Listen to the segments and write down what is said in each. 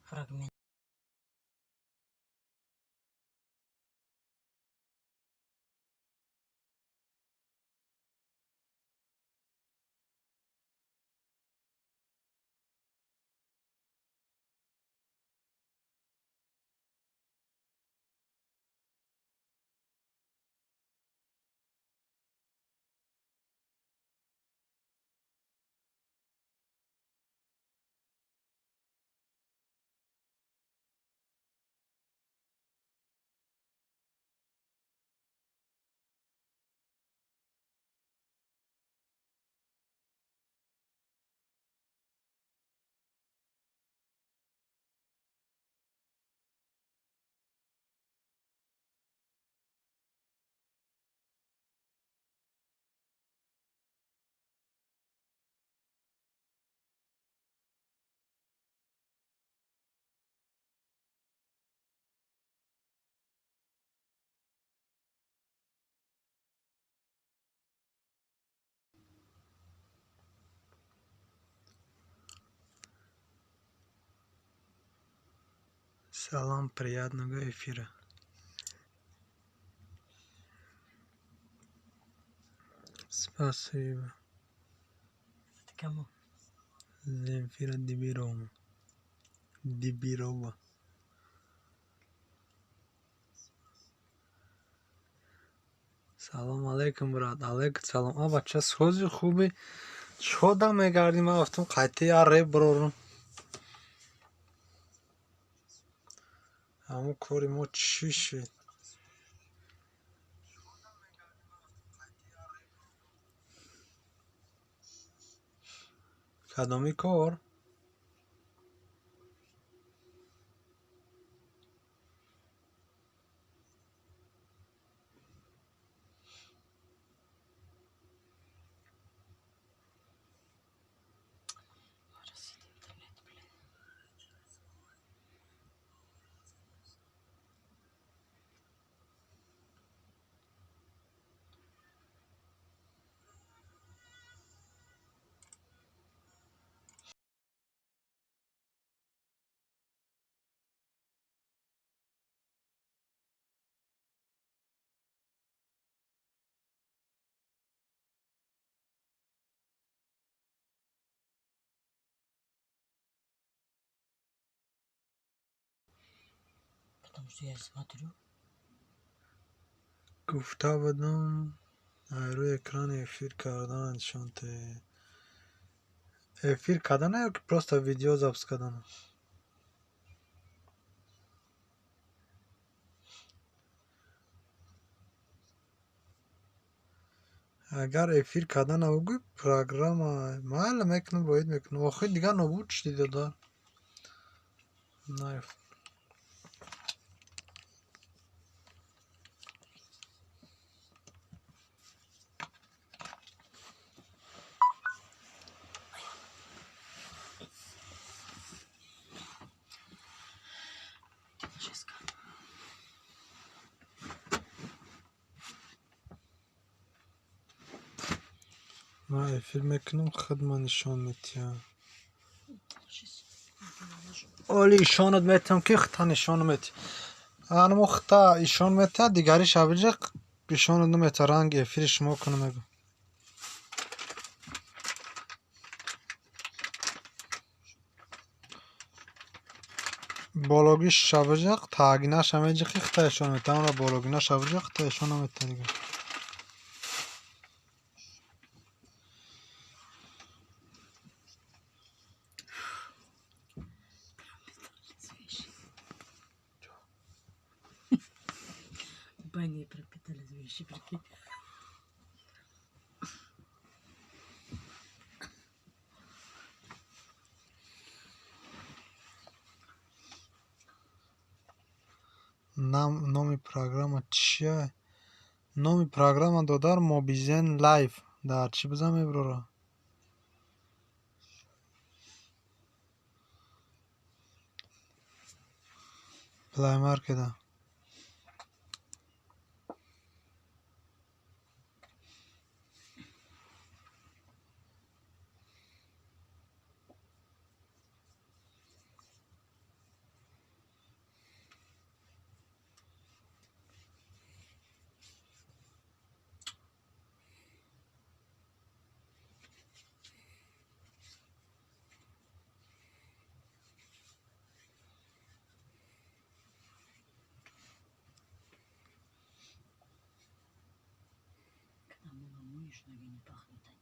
Фрагмент. Салам, приятного эфира. Спасибо. Это кому? Земфира Дибирова. Дибирова. Салом алейкум, брат. Алейкум салом. А бача сози хуби. Чода мегардим, ман гуфтам қайти я реп брорум. Ҳамун кори мо чӣ шуд? Кадоми кор? Интернет, блин. Потому что я смотрю. Гуфта будам, рӯи экрани эфир кардан нишонте. Эфир кардана ё ки просто видео запись кардана? Агар эфир кардана бугӯй, программа майли мекунам, воид мекунам. Охир дигар нобуд шуди додар. Наёфт. Ложись-ка. Ман эфир мекунам, худ ман нишон метиҳам. Ложись. Я наложу. Оли ишонат метиҳам, ки худта нишон метиҳ. Анмо худта ишон метиҳад, дигари шабиҷа ишонат наметиҳад. Ранги эфири шумо кунам мегӯ. Бологи шабиҷа тагинаша меҷиқи, худта ишон метиҳад. Амро бологина шабиҷа худта ишон наметиҳад дигар. Пропитались вещи. Бани пропитались вещи, прикинь. Номи программа чия? Номи программа додар Мобизен Лайв. Дар чӣ бизан меброра? Play Market. Ноги не пахнут они.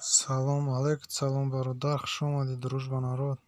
Салом алейк, салом бародар, хуш омадӣ, дружба народ.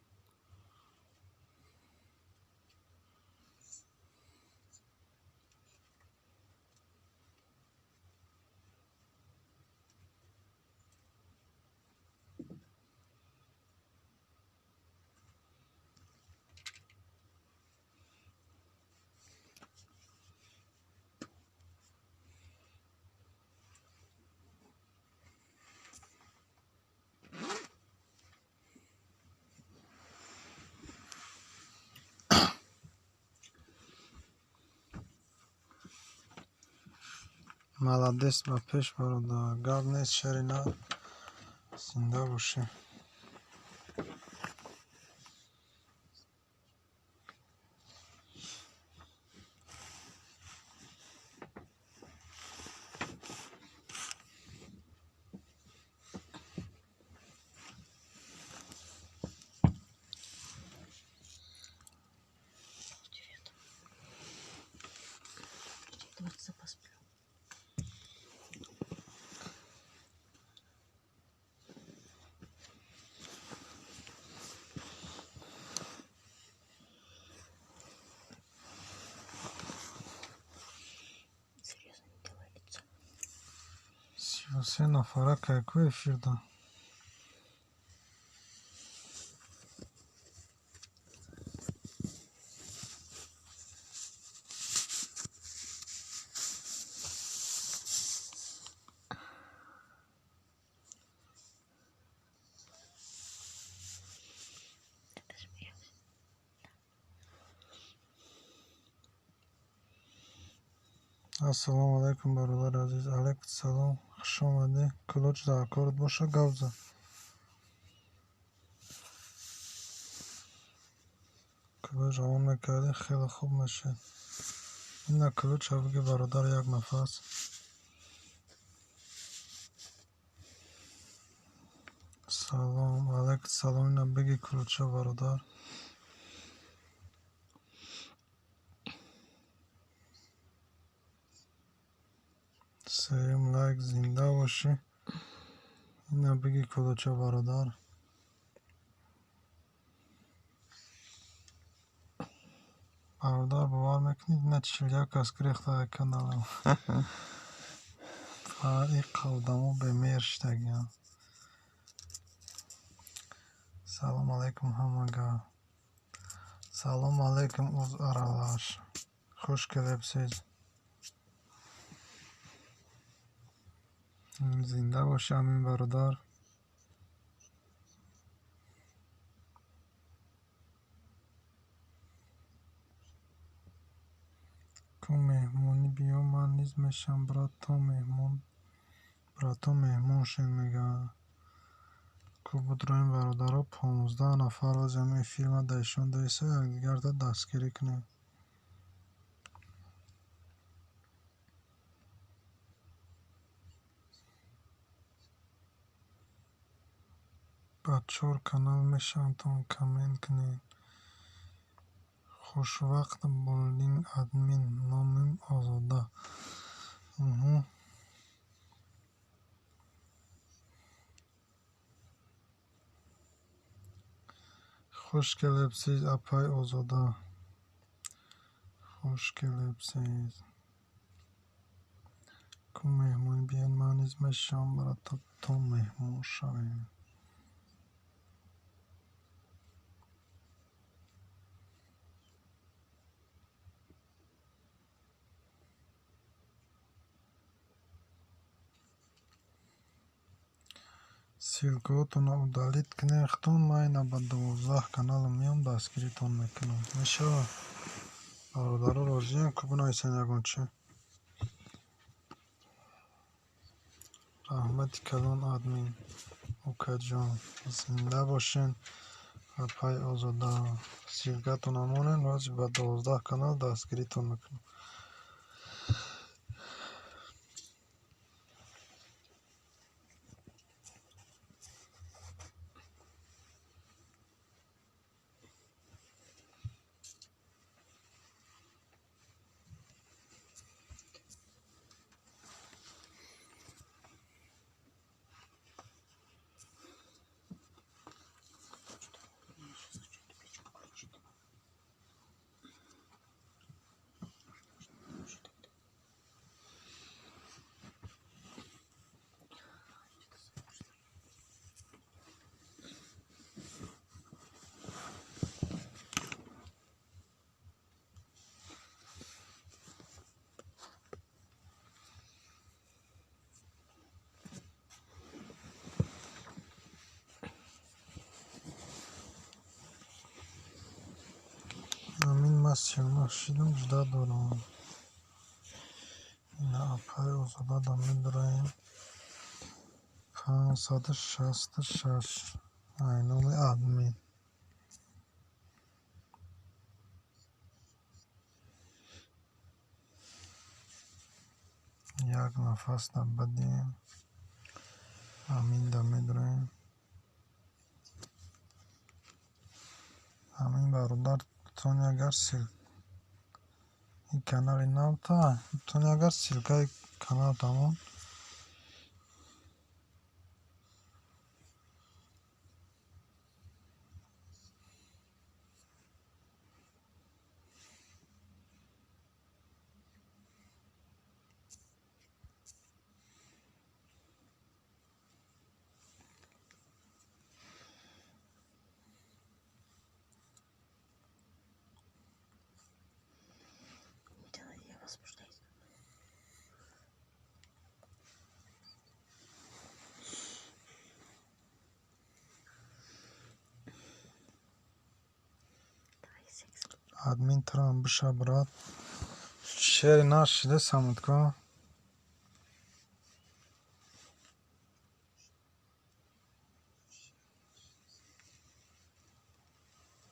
Молодец, ба пеш бародар, гап нест, шари на, зинда бошӣ. 2 часа посплю. Серьезно, не делай лицо. 33 нафара какой эфирда? Ассалому алайкум, бародари азиз. Алейкум салом, хуш омадӣ. Кулоч дар корат боша, гап зан. Кулоч равон мекардӣ, хеле хуб мешид. Ина кулоча биги, бародар, як нафас. Салом, алейкум салом, ина биги кулоча, бародар. Сеюм лайк, зинда бошӣ. Ина биги кулоча, бародар. Бародар, бовар мекунед, ина 41 кас гирехта каналам. Фақат одамо бемеҳр шудагианд. Салом алайкум ҳамага. Салом алайкум, уз аралаш. Хуш келибсиз. Зинда бошӣ, амин бародар. Ку меҳмонӣ биё, ман низ мешавам, брат, то меҳмон, брато меҳмон шен мегӯяд. Ку будроем, бародаро, 15 нафар оз ҳамин филма дар ишон даиса, якдигарда дастгирӣ кунем. Ба чор канал мешавам, коммент кунед. Хушвақт булдинг админ, номим Озода. Хуш келибсиз, апай Озода. Хуш келибсиз. Ку меҳмонӣ биёед, ман низ мешавам, брато, то меҳмон шавем. Ссылкаотонро удалить кунед худтон, ман ина ба 12 каналам меом, дастгиритон мекунам. Мешавад? Бародаро розиям, ку бинависен ягон чи. Раҳмати калон админ укаҷон, зинда бошен. Апай Озода, ссылкатонро монен, рози ба 12 канал дастгиритон мекунам. Амин, ман сиёмах шидам, жда дорам. Ина апай Озода да медураем. 566 ай номи админ. Як нафас да бадем. Амин да медураем. Амин бародар, тони агар ин канали навта, тони агар ссылкаи канал тамом. Возбуждаюсь. Давай секс. Админ трам биша, брат. Шери нашида самутко.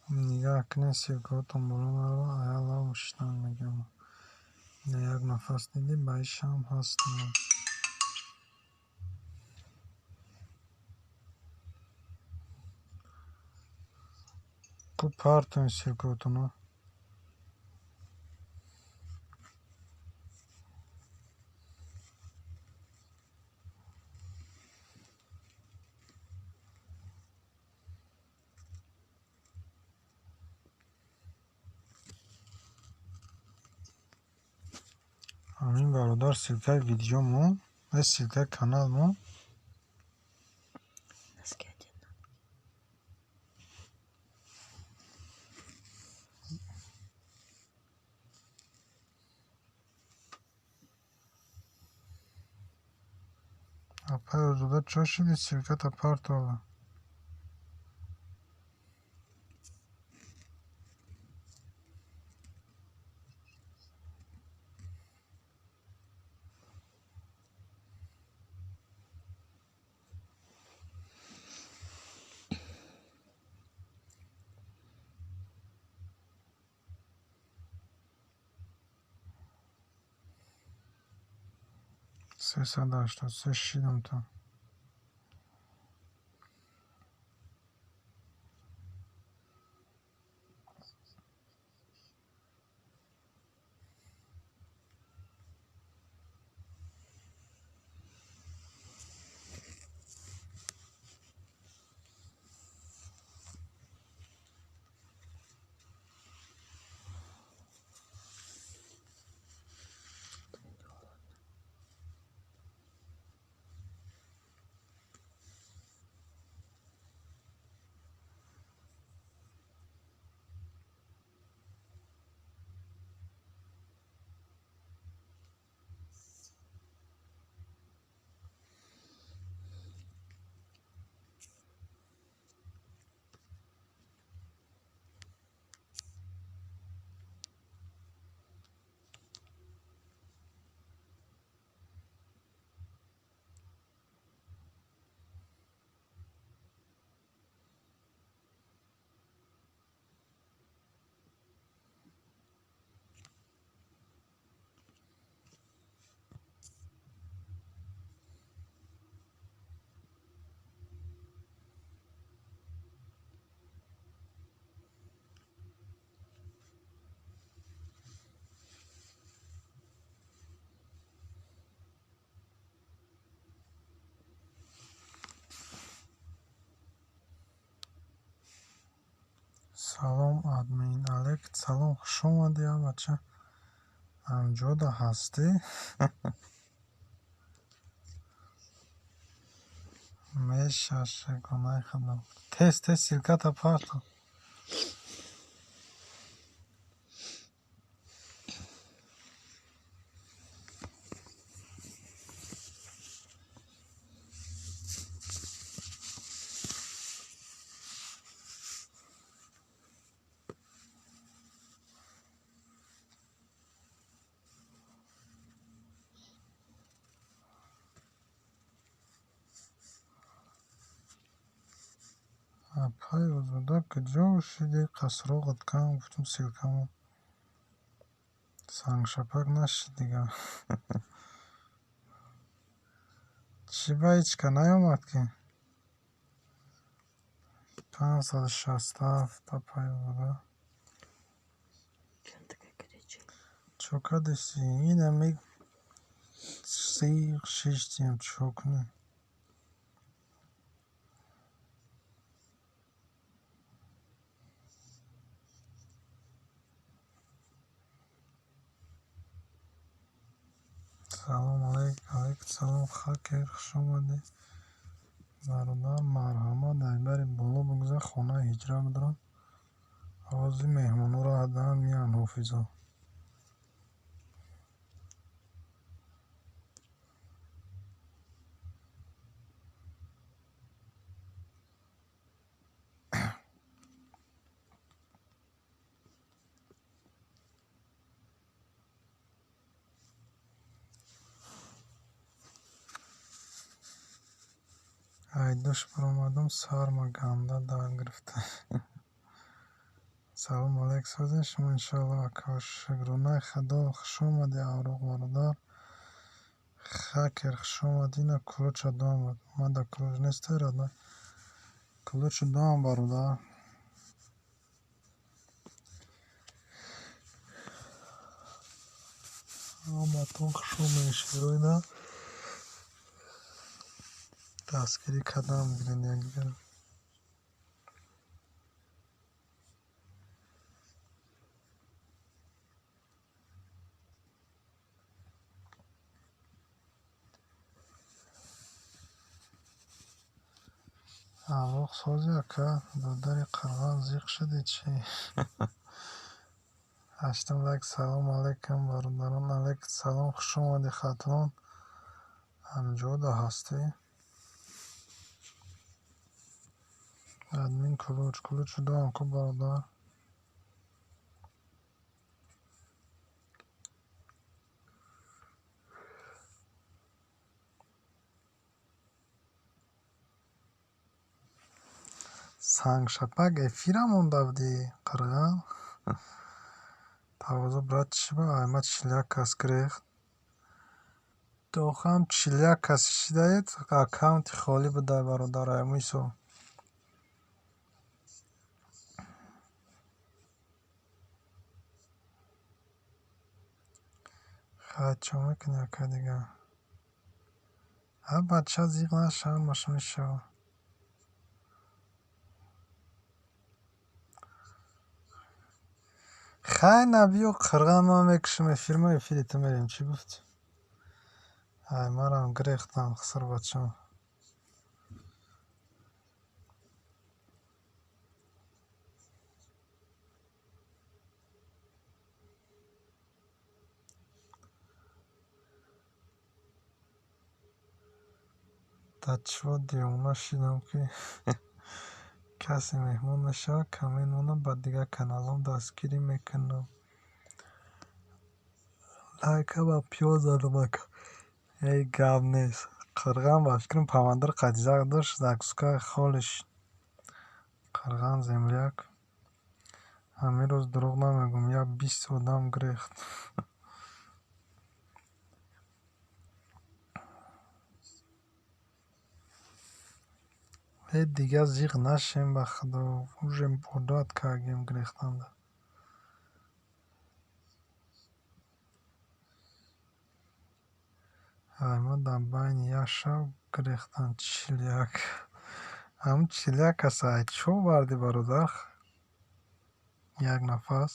Нигаҳ кунед, ссылкаотон боло нарава, аяла шидан мегӯям. Ина як нафас дидӣ, ба ишам ҳаст. Ку партоен ссылкаотонро. Амин бародар, ссылкаи видео мо, ссылкаи канал мо. Носки одену. Апай Озода, чо шиди, ссылката партова? 383 шидам то. Салом, админ Алек, салом, хуш омадӣ, бача. Амҷода ҳастӣ? Мешаша, гунаҳи худо. Тез, тез ссылката парто. Апай Озода куҷо шуди? Қасроғат кам, гуфтум ссылкамо. Сангшапак нашид дигар. Чӣ ба ҳечка наёмад ки? 567, апай Озода. Чем такая горячая? Чо кардеси? Инами сиқ шиштием, чо кунем? Салом алейк, алейк салом, хакер, хуш омадӣ. Бародар, марҳамат, айбари боло бигузар, хонаи ҳиҷра бидорам. Овози меҳмонҳоро ҳадан меян ҳофизо. Айдуш баромадам, сарма ганда дар гирифта. Салом алейк, созен шумо иншоалло, ака, шукронаи худо, хуш омадӣ, авруқ бародар. Хакер, хуш омадӣ, ина ключа дом. Ман дар ключ нестай, родной. Ключа дом, бародар. Ҳаматон хуш омадед, шероина. Дастгирӣ кардам бигирен якдигар. Авруқ сози, ака, додари қирғаз зиқ шудӣ чӣ? Ҳаштум лайк, салом алейкум, бародарон, алейк салом, хуш омадӣ, Хатлон. Амҷода ҳастӣ? Админ ключ, ключ дом ку, бародар. Сангшапак эфира монда будӣ, қирғаз. Тавозу брат чӣ ба айма 41 кас гирехт. Дохам 41 кас шидаед, аккаунти холӣ будай, бародар, аймисо. Хай, чо мекунӣ, ака, дигар? А бача зиқ наша, ҳамаш мешава. Хай набиё, қирған, ман мекушам эфир, ма эфири ту мерем, чӣ гуфтӣ? Ай марам гирехтам, хиср бачам. Дар чиво девона шидам ки касе меҳмон мешавад, коммент монам, ба дигар каналҳом дастгирӣ мекунам. Лайка ба пиёз задам, ака. Эй гап нест. Қирған ба фикрам памандир қадизак дошт, закускаи холиш. Қирған земляк. Ҳамин рӯз дурӯғ намегӯм, як 20 одам гирехт. Э дигар зиқ нашем, ба худо, уже одат кардем гирехтанда. Ай ма дар байни як шаб гирехтан 41. Ҳамун 41 каса ай чӣ овардӣ, бародар? Як нафас.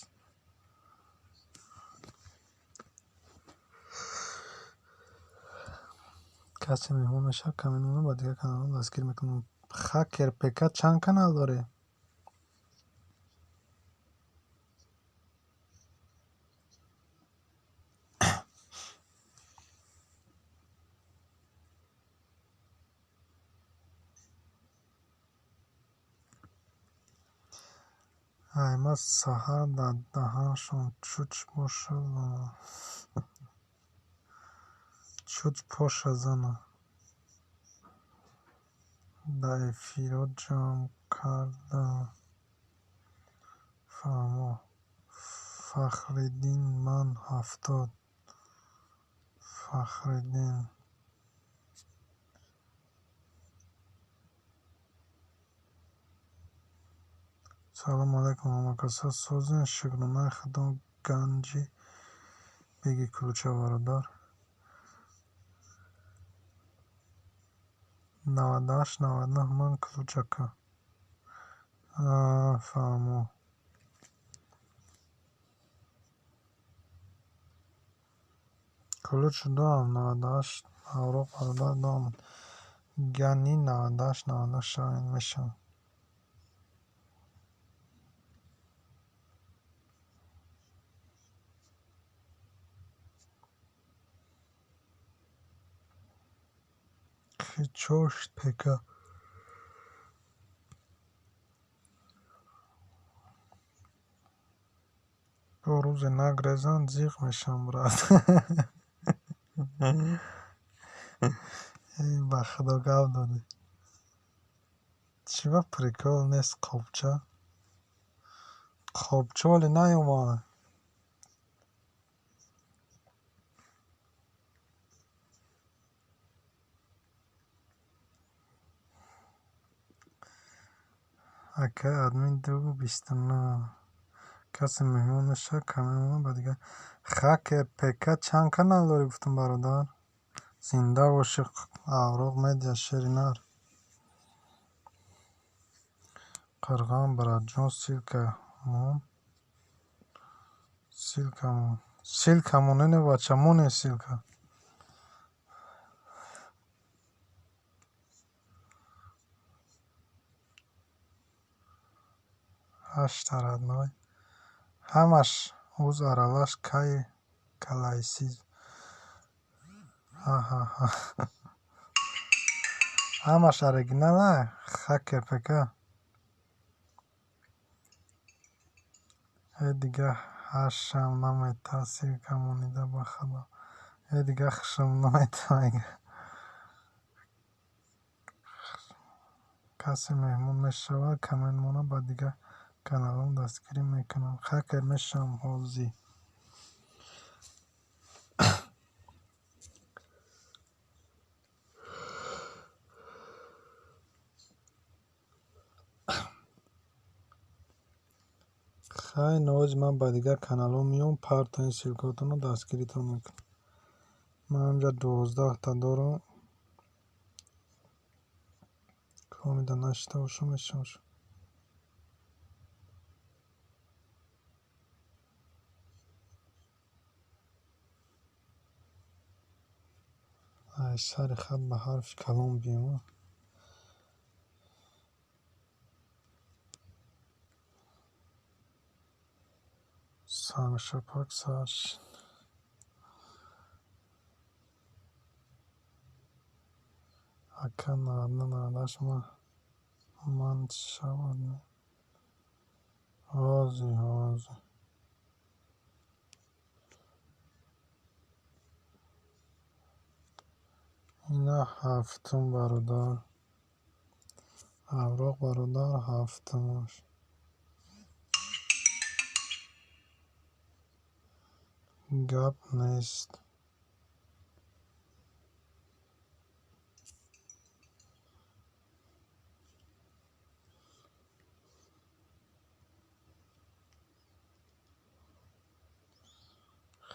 Касе меҳмон мешавад, коммент мемонад, ба дигар каналҳо дастгир мекунам. Хакер ПК чанд канал дорӣ? Айма саҳар дар даҳаншон чуч боша зана. Чуч поша зана. Дар эфирҳо ҷамъ карда. Фаҳмо. Фахриддин ман 70. Фахриддин. Салом алайкум ҳамакаса созен шукронаи худо ганҷи беги кулча бародар. 98 99 ман кулчака. Фаҳмо. Кулуч дуам 98 авроқ бародар дуам. Гани 98 99 шавен мешавам. Чошт ПК. Бо рӯзе нагрезанд зиқ мешавам брат. Ба худо гап додӣ. Чӣ ба прикол нест қобча? Қобча вале наёмад. Ака админ 229. Касе меҳмон мешавад, коммент мемонад, ба дигар. Хакер ПК чанд канал дорӣ гуфтам бародар? Зинда бошӣ Авроқ медиа шери нар. Қирған братҷон ссылка мон. Ссылка мон. Ссылка мон не бача моне ссылка. Ҳашта родной. Ҳамаш уз аралаш кай калайсиз. Ҳа-ҳа-ҳа. Ҳамаш оригинала Хакер ПК. Э дига ҳашам намета ссылка монида ба худо. Э дига хушам намета мега. Касе меҳмон мешавад, коммент монад, ба дигар каналҳо дастгирӣ мекунам. Хакер мешавам ҳозир. Хай ноҳози ман ба дигар каналҳо меом, партоин ссылкаотонро дастгиритон мекунам. Ман инҷа 12та дорам. Комида нашида бошам мешавам. Ай сари хат ба ҳарфи калон биём. Сангшапак сар. Ака 99 98 ман шавад. Ҳозир ҳозир. Ина ҳафтум бародар. Авроқ бародар ҳафтумаш. Гап нест.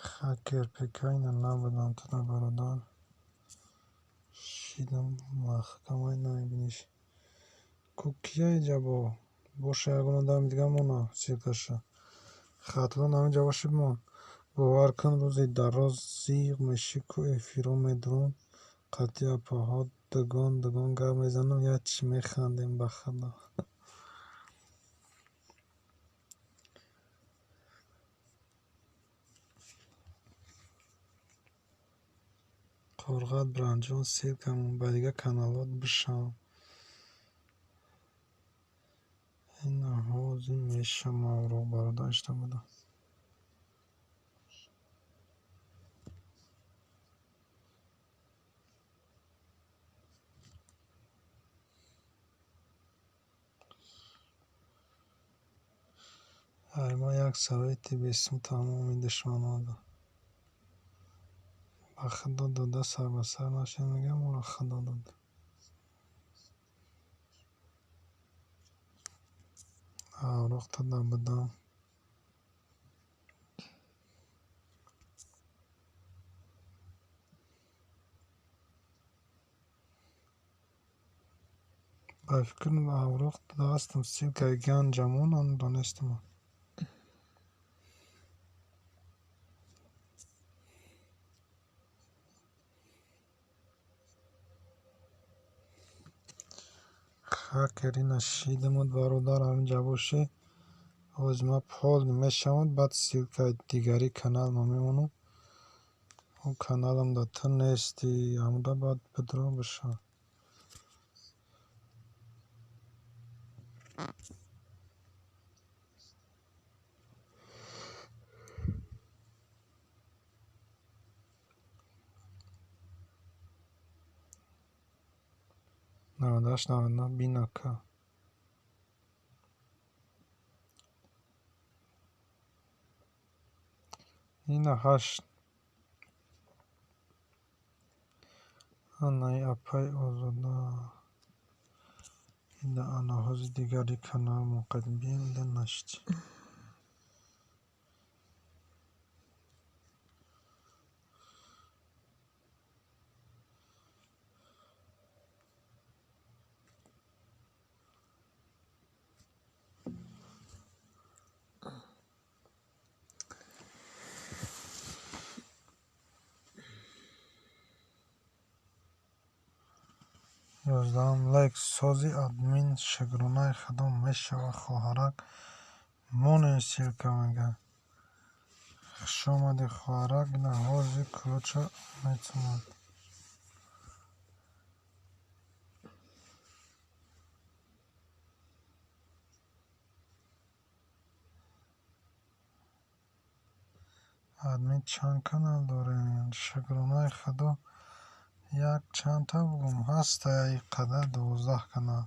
Хакер ПК ина набудам туда бародар. Шидам маҳкамай намебиниш. Ку кия иҷа бо? Боша ягон одами дига мона ссылкаша. Хатлон ҳаминҷа боши бимон. Бовар кун, рӯзи дароз зиқ мешӣ ку эфирҳо медурам, қатъи апаҳо дугон дугон гап мезанам, як чӣ механдем ба худо. Қурғат Бранҷон ссилкамон ба дигар каналҳо бишавам. Ин ҳозир мешавам авроқ бародар ишта буда. Ай ма як совети бесум тамоми душманонда. Ба худо дода сар ба сар нашед, мегӯям моро худо дод. Авроқ тада будам. Ба фикрам авроқ тада ҳастам, ссилкаи ганҷамонам донестам. Хакери нашидамуд бародар ҳаминҷа бошӣ. Ҳозир ма пол мешавам, баъд ссилкаи дигари каналма мемонам. Он каналам да ту нестӣ, ҳамуда баъд бидро бишав. 98 99 бинака. Ина ҳашт. Анаи апаи Озода. Ида ана ҳози дигари канал муқаддим бием, ида нашти. Ёздаҳум лайк сози админ шукронаи худо мешавад хоҳарак. Монем ссилка мега. Хушомадӣ хоҳарак, ина ҳозир ключа метумад. Админ чанд канал дорем? Шукронаи худо як чандта бугум ҳаста и қадар 12 канал.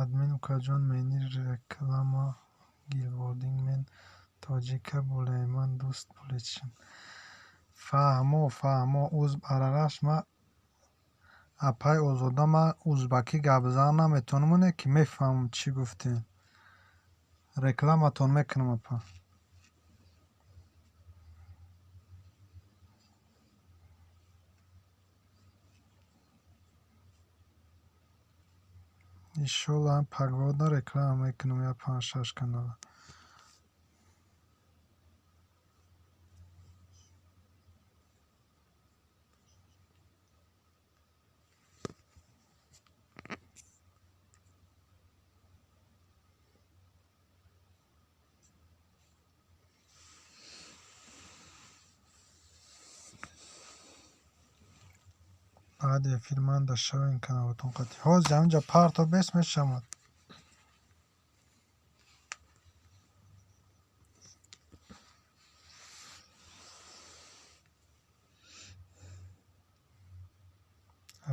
Админ укаҷон мени реклама гилвординг мен тоҷика булайман дӯст булечим. Фаҳмо, фаҳмо, узб арараш ма апаи Озода ма узбакӣ гап зан наметавонам, оне ки мефаҳмам чӣ гуфтем. Рекламатон мекунам апа. Иншолло ҳам пагода реклама мекунам я 5-6 канала. Баъди эфир ман да шавем каналотон қатъи. Ҳозир ҳаминҷа парто бес мешавад.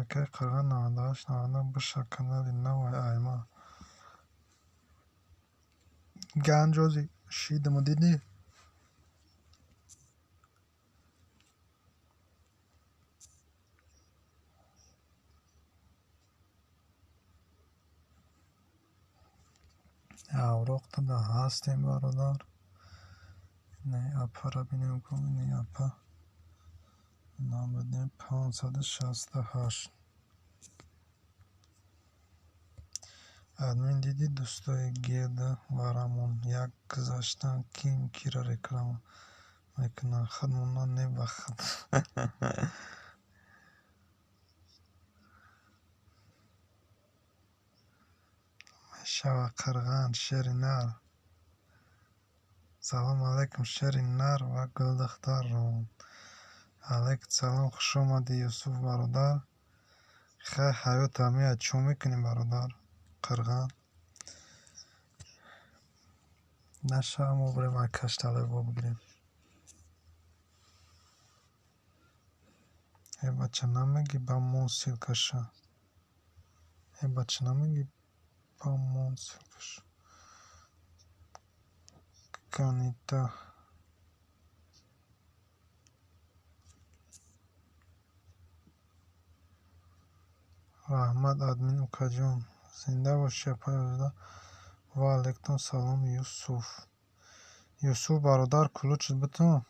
Акай қирға 98 99 биша канали навай айма. Ганҷози шидаму дидӣ? Авроқтада ҳастем, бародар. Инаи апара бинем ку, инаи апа. Намудем 568. Админ диди дӯстои гирда варамон як гузаштан ким кира реклама мекунанд, худмона не ба худ. Мешава қирған шери нар. Салом алайкум, шери нар ва гулдухтарон. Алайкум салом, хуш омадӣ, Юсуф бародар. Хай ҳаёт ҳамия чӯ мекунӣ, бародар? Қирған. Наша мо бурем ай кашталой бо бигирем. Э бача намегӣ ба мон ссылкаша. Э бача намегӣ ба мон ссылкаша. Канита. Раҳмат, админ укаҷон. Зинда бошӣ, апаи Озода. Ва алайкум салом, Юсуф. Юсуф бародар, ключ битун.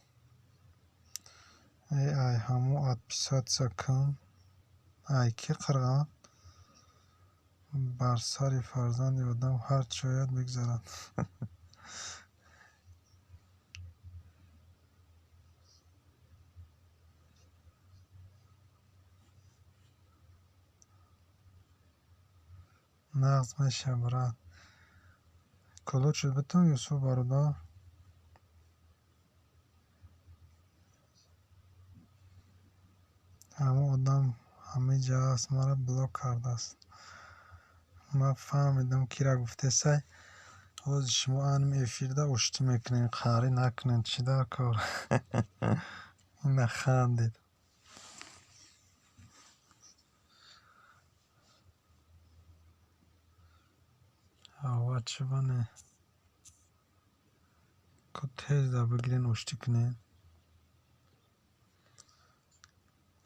Э ай ҳамо отписаться кун. Ай ки қирған? Бар сари фарзанди одам ҳар чӣ ояд бигзарад. Нағз меша, брат. Ключ битун, Юсуф бародар. Ҳамон одам ҳамиҷа аст, маро блок кардааст. Ман фаҳмидам кира гуфтесай. Ҳозир шумо аним эфирда оштӣ мекунем, қарӣ накунем, чӣ дар кор? Ина хандед. Ава чӣ бане? Ку тезда бигирен оштӣ кунем.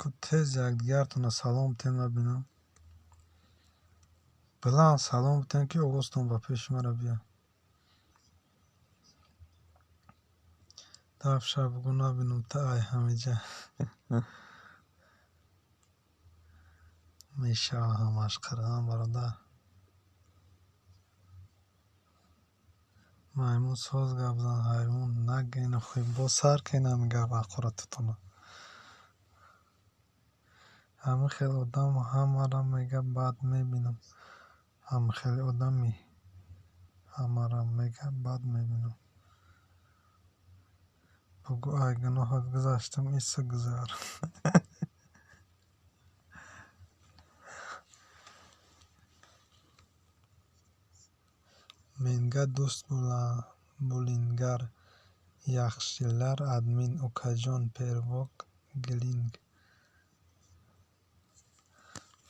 Ку тез якдигартона салом битен ма бинам. Баланд салом битен ки овозтон ба пеши мара биёд. Дафша бугӯ набинам та ай ҳамиҷа. Мешава ҳамаш қирған бародар. Маймун соз гап зан, ҳайвон нагӯ хуй боз сар кунед ҳамин гап ҳақорататонро. Ҳамин хел одам ҳамаро мега бад мебинам. Ҳамин хел одами ҳамаро мега бад мебинам. Бугӯ ай гуноҳат гузаштам, иса гузар. Менга дӯст булингар яхшилар админ укаҷон первок гилинг.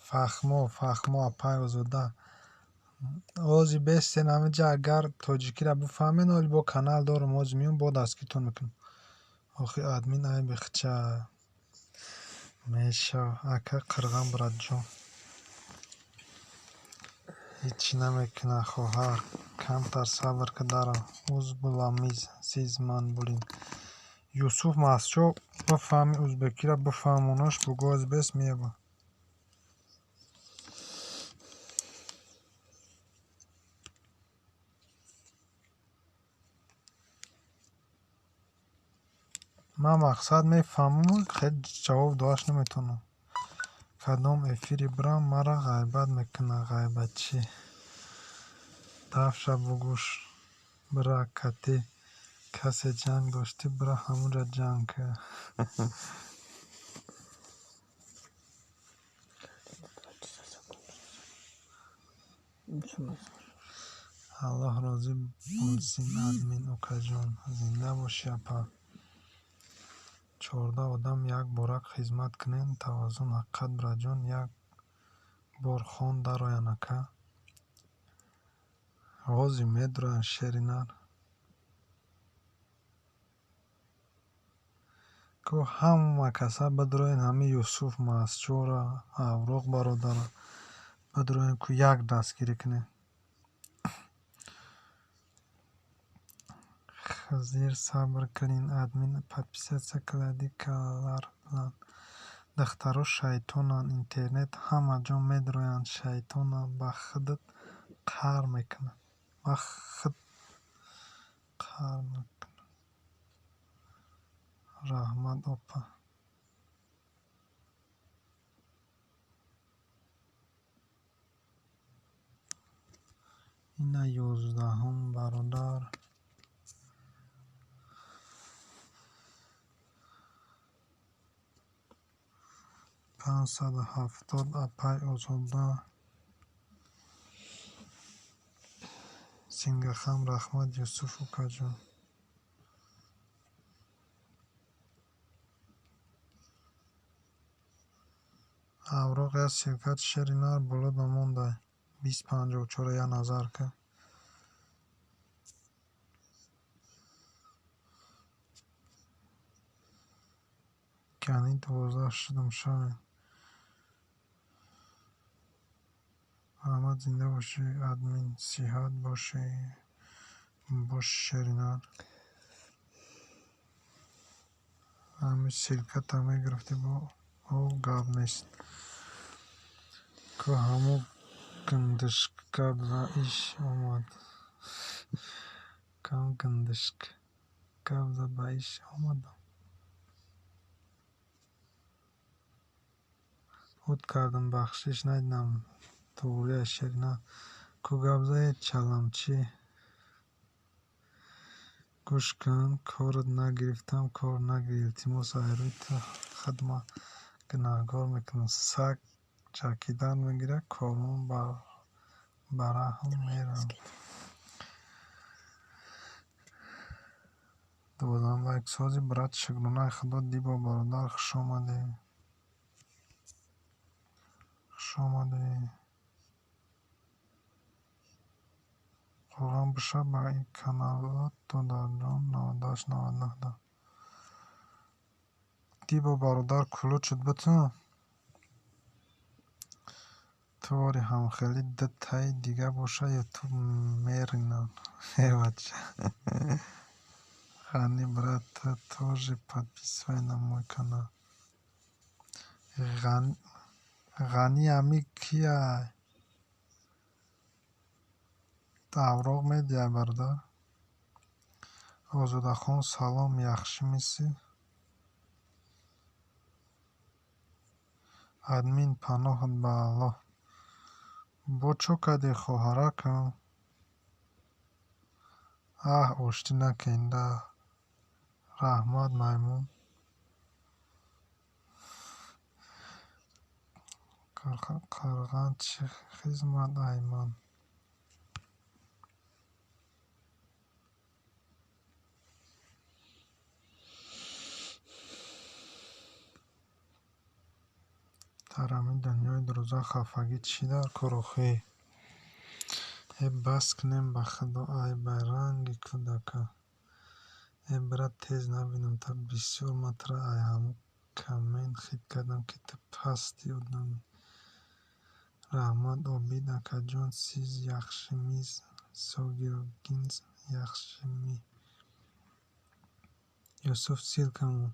Фаҳмо, фаҳмо, апаи Озода. Ҳозир бестен ҳамиҷа агар тоҷикиро бифаҳмен, оли бо канал дорум, ҳозир меём бо дастгиртон мекунам. Охи админ айби хича. Мешава, ака қирған братҷон. Ҳечӣ намекунад хоҳар, камтар сабр ки дарав. Узбуламиз сиз ман булин. Юсуф Масчо бифаҳми узбекиро бифаҳмонаш бугӯ ҳозир бес меёба. Ман мақсад мефаҳмам, хеле ҷавоб доаш наметавонам. Кадом эфире бирам, маро ғайбат мекунад, ғайбатчӣ. Дафша бугӯш бира кати касе ҷанг доштӣ, бира ҳамонҷа ҷанг кар. Аллоҳ розӣ бошин, админ укаҷон. Зинда бошӣ, апа. 14 одам як борак хизмат кунем, тавозун ҳақиқат братҷон, як бор хон дароян ака. Ҳозир медуроян шери нар. Ку ҳама каса бидуроен, ҳами Юсуф Масчора, Авроқ бародара бидуроен, ку як дастгирӣ кунем. Хизир сабр qiling, админ подписаться qiladi kalar bilan. Духтаро шайтонанд, интернет ҳама ҷо медроянд, шайтона ба худат қаҳр мекунад. Ба худ қаҳр мекунад. Раҳмат, опа. Ина 11-ум бародар. 570 апай Озода. Сингахам раҳмат, Юсуф укаҷон. Авроқ як ссылка шери нар боло мондай. 2054 я назар ка. Кани 12 шудам шавем. Раҳмат, зинда бошӣ, админ, сиҳат бошӣ, бош шеринар. Ҳамин ссылката мегирифтӣ бо о гап нест. Ку ҳамун гандишк гап за иш омад. Кам гандишк гап за ба иш омадам. Худ кардам, бахшиш надидам. Туғрия шерина. Ку гап зае чаламчӣ. Гӯш кун, корат нагирифтам, кор нагир. Илтимос, айрӯи ту худма гунаҳгор мекунам. Саг чакидан мегирад, корвон бараҳм меравад. 12 лайк сози, брат, шукронаи Худо. Дибо бародар, хуш омадӣ. Хуш омадӣ. Қуръон биша ба ин каналот додарҷон 98 99 да. Дибо бародар, кулучат битун. Ту вори ҳамхелӣ дутаи дига боша, ютуб меринам. Э бача. Ғани брат, ты тоже подписывай на мой канал. Ғани ами кияй? Авроқ медиҳай бародар? Озодахон салом, яхшимисӣ? Админ, паноҳат ба Аллоҳ. Бо чо кардӣ, хоҳаракам? Аҳ, оштӣ накунда. Раҳмат, маймун. Қарған чӣ хизмат ай ман? Дар ҳамин дунёи дурӯза хафагӣ чӣ дар кор охӣ? Э бас кунем ба Худо, ай ба ранги кӯдака. Э брат, тез набинам та бисёр ман тура ай ҳамун коммент хит кардам, ки ту пасти одамӣ. Раҳмат, Обид акаҷон, сиз яхшимиз, согиргинз яхшими. Юсуф ссылка мон.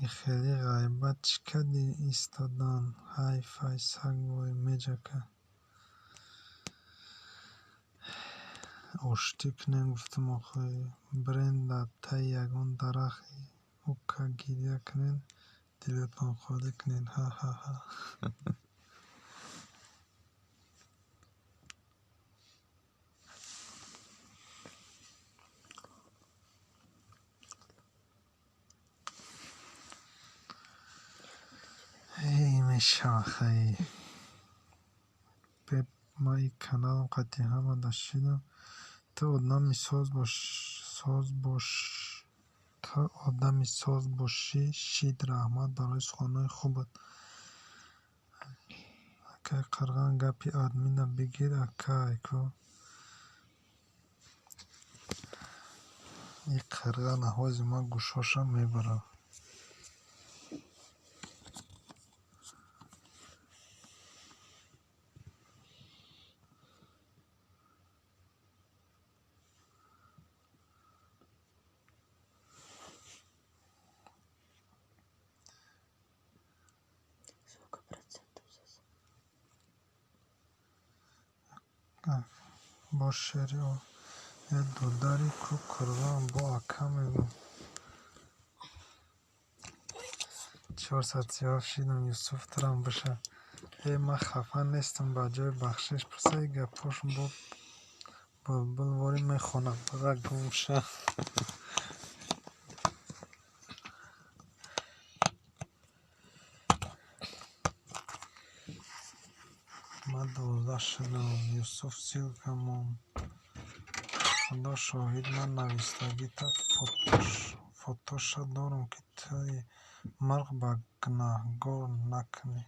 Ихелӣ ғайбат чӣ кардӣ истодан? Ҳайф ай саг вой меҷака. Оштӣ кунем гуфтам охӣ. Бирен дар таи ягон дарахт ука гиря кунен, дилатон холӣ кунен. Ҳа-ҳа-ҳа. Эй мешава хай. Ман ин каналам қатъи ҳама дашидам. Ту одами соз бошӣ, шид. Раҳмат барои суханҳои хубат. Акай Қирған, гапи админа бигир, акай ку. Ин Қирғана ҳози ман гӯшҳошам мебарам. Бо шери е додари ку қурбон бо ака мегӯ. 437 шидам Юсуф турам биша. Э ман хафа нестам ба ҷои бахшиш пурсаи гапҳошон бо булбулворӣ мехонам. Бара гум ша. Ман 12 шудам. Юсуф ссылка мон. Худо шоҳид ман навистагита фотоша дорам ки туи мурғ ба гунаҳгор накунӣ.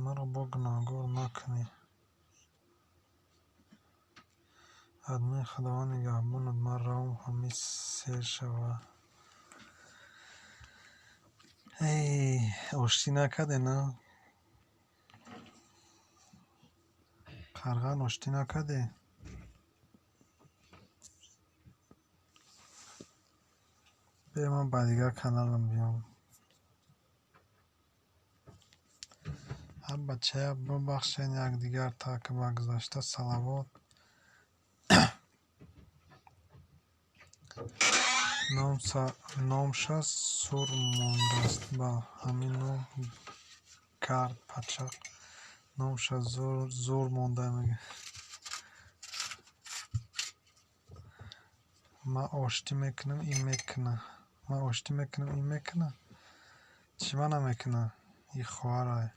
Мурғ бо гунаҳгор накунӣ. Админ Худованд нигаҳбонат ман равам ҳамин сер шава. Эй, оштӣ накарде на? Қарған оштӣ накарде? Бе ман ба дигар каналам биём. Ҳар бачая бубахшен якдигар та ки ба гузашта салавот. Номша сур мондааст ба ҳамин ном гард пачақ. Номша зур монда мега. Ман оштӣ мекунам ин мекуна. Ман оштӣ мекунам ин мекуна? Чӣ ма намекуна? И хоҳарай.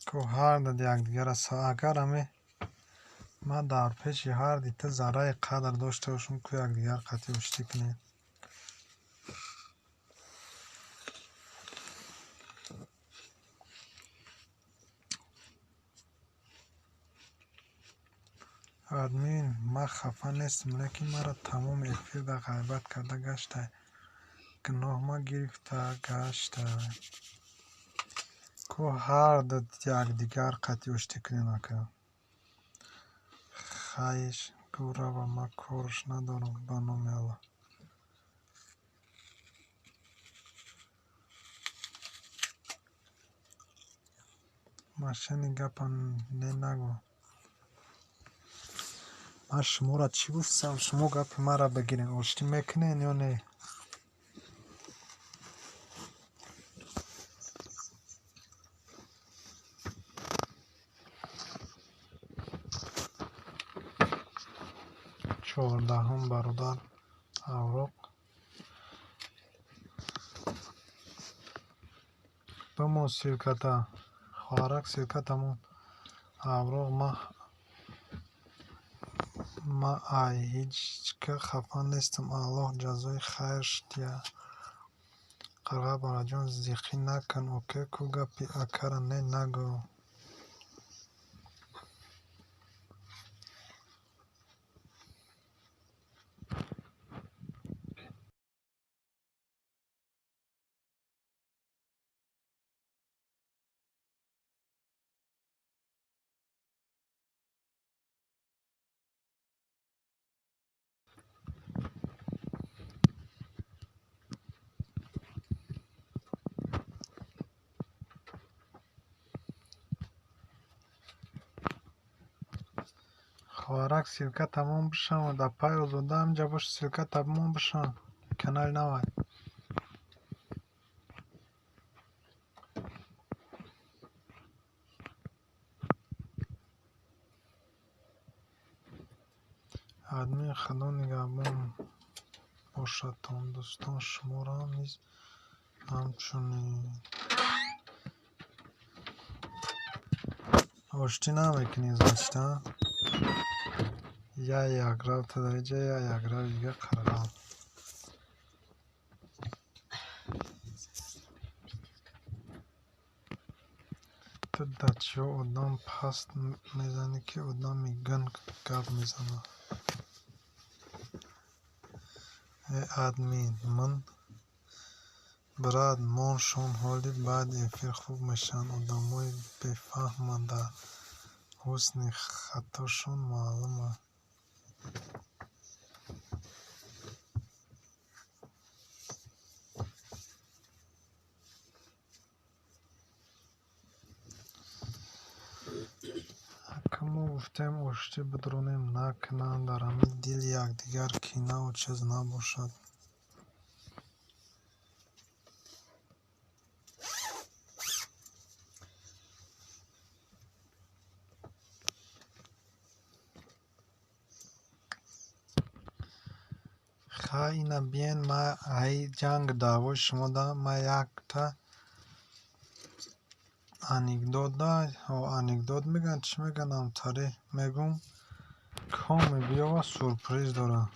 Ку ҳар дад якдигара агар аме ман дар пеши ҳар дита зарраи қадр дошта бошам ку якдигар қатъи оштӣ кунем. Админ ман хафа нестам, лекин маро тамоми эфирда ғайбат карда гаштай. Гуноҳма гирифта гаштай. Ку ҳар дад якдигар қатъи оштӣ кунем ака. Хайш гӯ рава ман корш надорам ба номи Аллоҳ. Машини гапа не нагӯ. Ман шуморо чӣ гуфтам? Шумо гапи маро бигирен. Оштӣ мекунен ё не? Чордаҳум бародар авроқ. Бимон ссылката. Хоҳарак ссылкатамон. Авроқ ман ай ҳеҷ ка хафа нестам. Аллоҳ ҷазои хайрш диҳад. Қарға бараҷон зиқӣ накун оке ку гапи акара не нагӯ. Хоҳарак ссылка тамом бишавад. Дар пай озода ҳаминҷа бош ссылка тамом бишавад. Канали навай. Админ Худо нигаҳбон бошадтон дӯстон шуморо низ ҳамчунин. Оштӣ намекунӣ значит, а? Я якрав тадаиҷа, я якрав дига қарғал. Ту дар чиё одам паст мезанӣ ки одами гунг гап мезанад? Э админ ман брат моншон ҳоли баъди эфир хуб мешаванд. Одамои бефаҳманд дар ҳусни хатошон маълум аст. Гуфтем оштӣ бидронем, накунанд, дар ҳамин дили якдигар кинаву чиз набошад. Хай ина биен, ма ай ҷанг даъвои шумо да ма якта анекдот да анекдот мегӯянд, чӣ мегӯянд, амтаре мегӯм, коме биёва сюрприз дорад.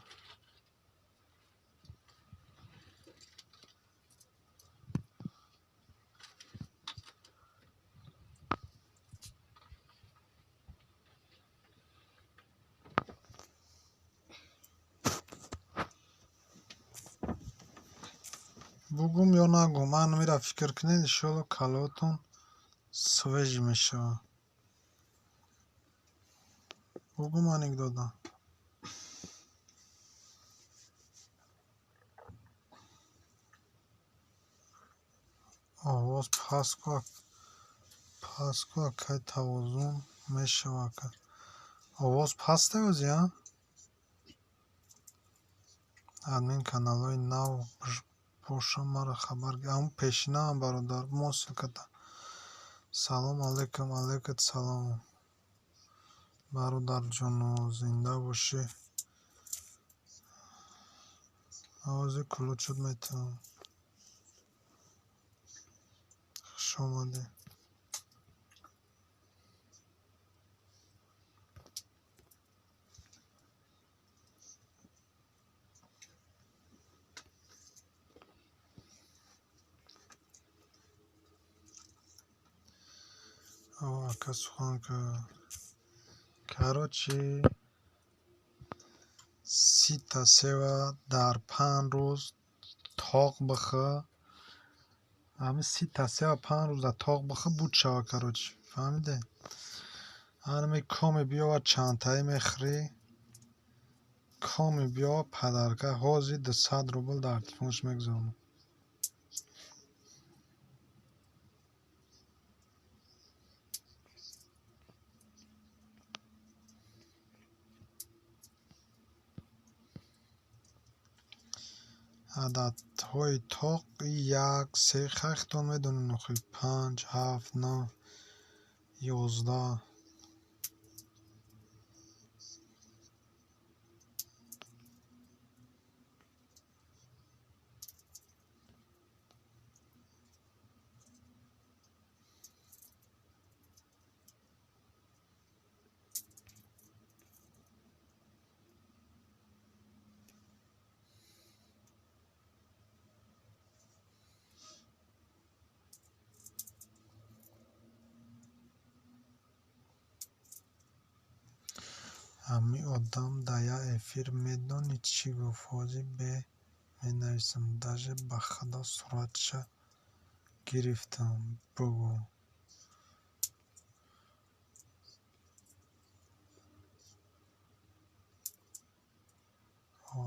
Бугум ё нагум, ман мера фикр кунед, иншоалло каллаотон свежий мешавад. Бугум анекдота. Овоз паст ку акай тавозун мешавад. Овоз паст ози, а? Админ каналҳои нав бошам, маро хабар. Ҳамун пешинаам, бародар, мо ссылката. Салом алейкум, алейкум салом. Бародарҷоно, зинда бошӣ. Овози кулучуд метавон. Хуш омадӣ. Ака сухан ка. Короче, 30-та сева дар 5 рӯз тоқ бихӯ. Ҳамин 30-та сева 5 рӯза тоқ бихӯ, буд шава, короче. Фаҳмиде? Ҳанаме коме биёва чандтаи мехӯрӣ. Коме биёва падарка ҳозир 200 рубл дар телефонш мегузаронам. Ададҳои тоқ 1, 3, хахтон медонед охир 5, 7, 9, 11. Ҳамин одам дар як эфир медонӣ чӣ гуфт? Ҳозир бе менависам, даже ба худо суратша гирифтам. Бугӯ.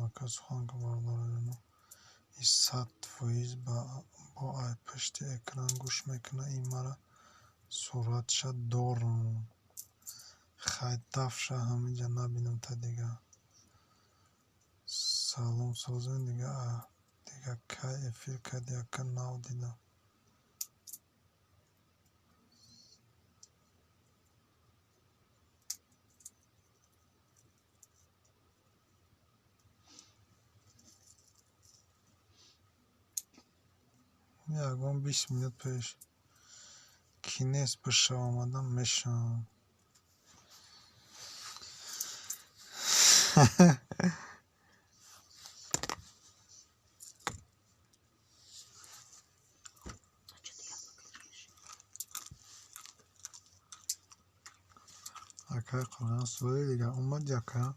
Ака сухан ка, бародароно. И 100% бо ай пушти экран гӯш мекунад, и мара суратша дорам. Хай дафша ҳаминҷа набинам та дига. Салом созем дига, дига кай эфир кард, яка нав дидам. Ягон 20 минут пеш ки нест бишав омадам мешавам. А что ты яблоко ешь? Акай Қуръон сураи дига омад яка.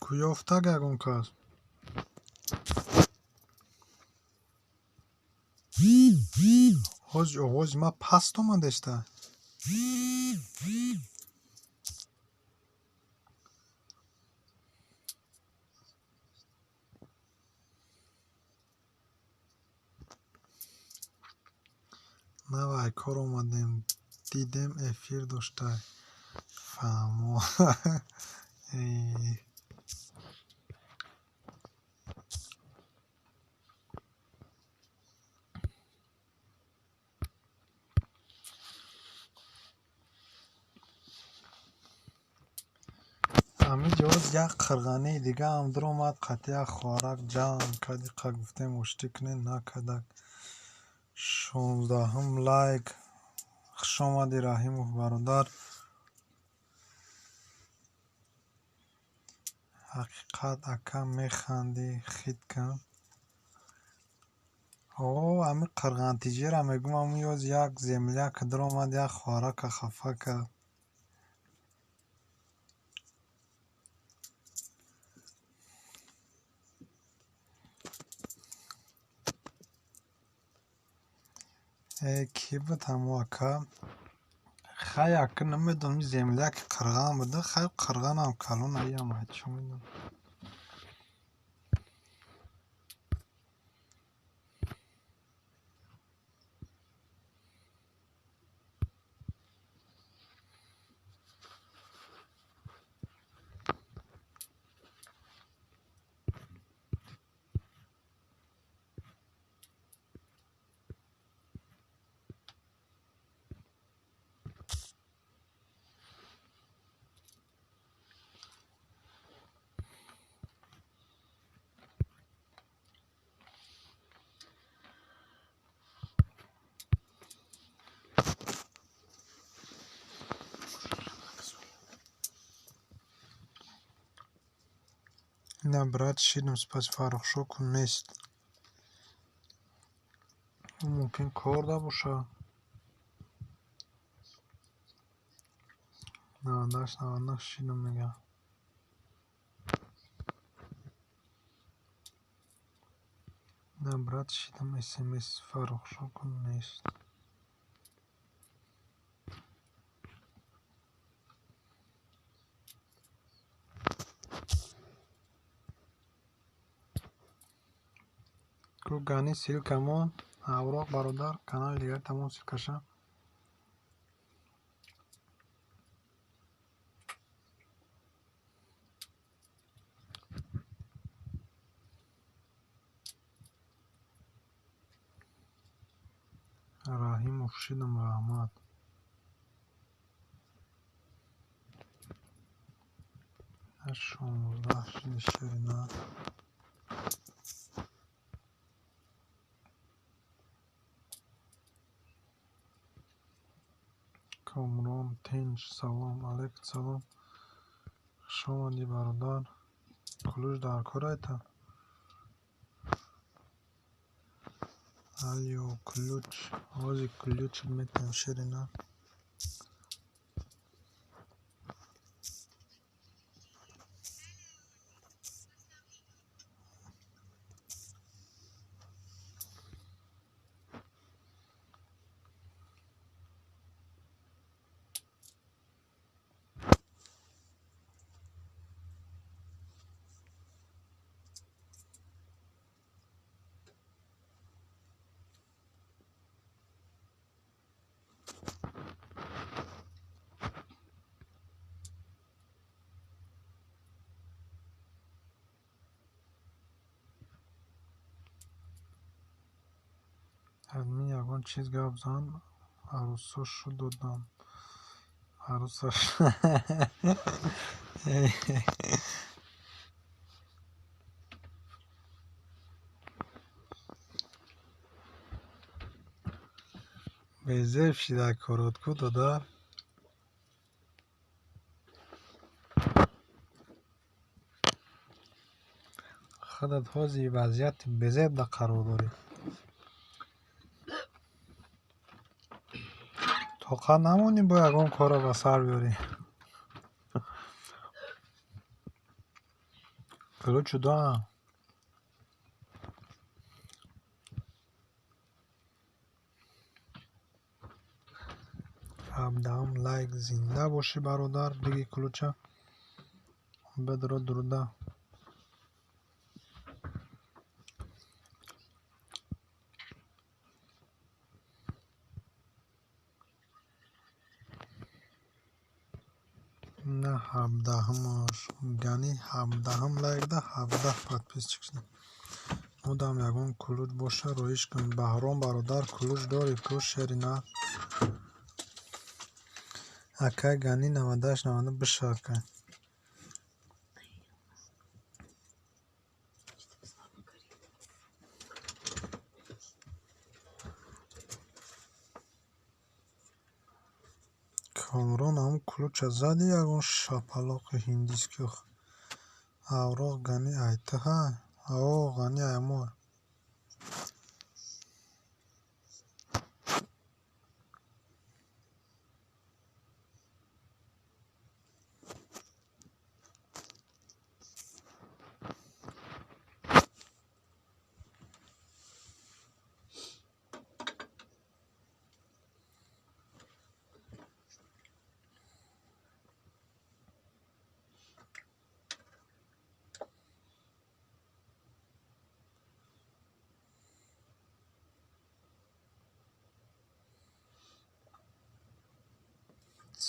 Куёфтаг ягон кас? Ҳози овози ман паст омадеста? Нав ай кор омадем, дидем эфир доштай. Фаҳмо. Ҳамин ҷо як қирғании дигаам дуромад, қатъи як хоҳарак ҷанг кард, иқа гуфтем оштӣ кунед, накардак. 16-ум лайк. Хуш омадӣ, Раҳимов бародар. Ҳақиқат ака механдӣ, хит кун. О, ҳамин қирғантиҷиро мегӯм, ҳамун ёз як земляк дуромад, як хоҳарака хафа кард. Кӣ буд ҳамун ака? Хай ака намедонам, земляки қирған буда, хай қирғанам калон аям, чӣ медонам. На, брат, шидам, спас Фаррухшо кун нест. Ӯ мумкин кор набошад. 98 99 шидам мегӯяд. На, брат, шидам смс Фаррухшо кун нест. Ку гани ссылкамон авроқ бародар, канали дигар тамом ссылкаша. Раҳимов шидам, раҳмат. 16 шиди ширина. Комрон тинҷ, салом алейкум, салом. Хуш омадӣ бародар. Кулуш дар кор айта? Алё ключ, ҳози ключ метавон ширина. Админ ягон чиз гап зан, арӯсошу додам. Арӯсаш. Безеб шида корот ку додар. Худат ҳози вазъияти безебда қарор дорӣ. Тоқат намонӣ бо ягон корро ба сар биёрӣ. Ключу доам. 17 лайк, зинда бошӣ бародар. Диги ключа бедро дурда. На ҳабдаҳумаш. Гани ҳабдаҳум лайк да 17 подписчик шуд. Мудам ягон кулуч боша роиш кун. Баҳром бародар кулуч дорӣ ку шери нар? Акай Гани 98 90 биша акай. Что-то слабо горит. Камрон ҳам кулуча зади ягон шапалоқи ҳиндиски. Авроқ Гани айтаҳа? Ао Гани аймой.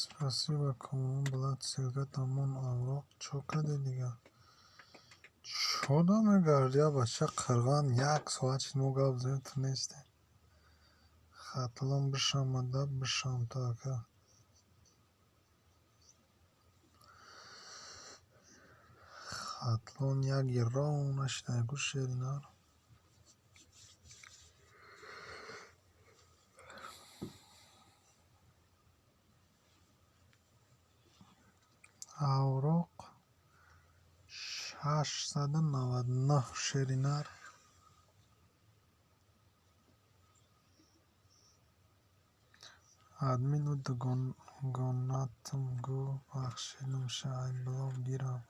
Спасибо, Камрон блат ссылкатамон авроқ чо кади дигар? Чо да мегарди я бача қирған як соат шид мо гап задем ту нестӣ. Хатлон бишамада бишам ту ака. Хатлон як ирон нашида гӯ шери нар. Авроқ 699 шери нар. Админу дугонатам гӯ бахшидам ша ай блог гирам.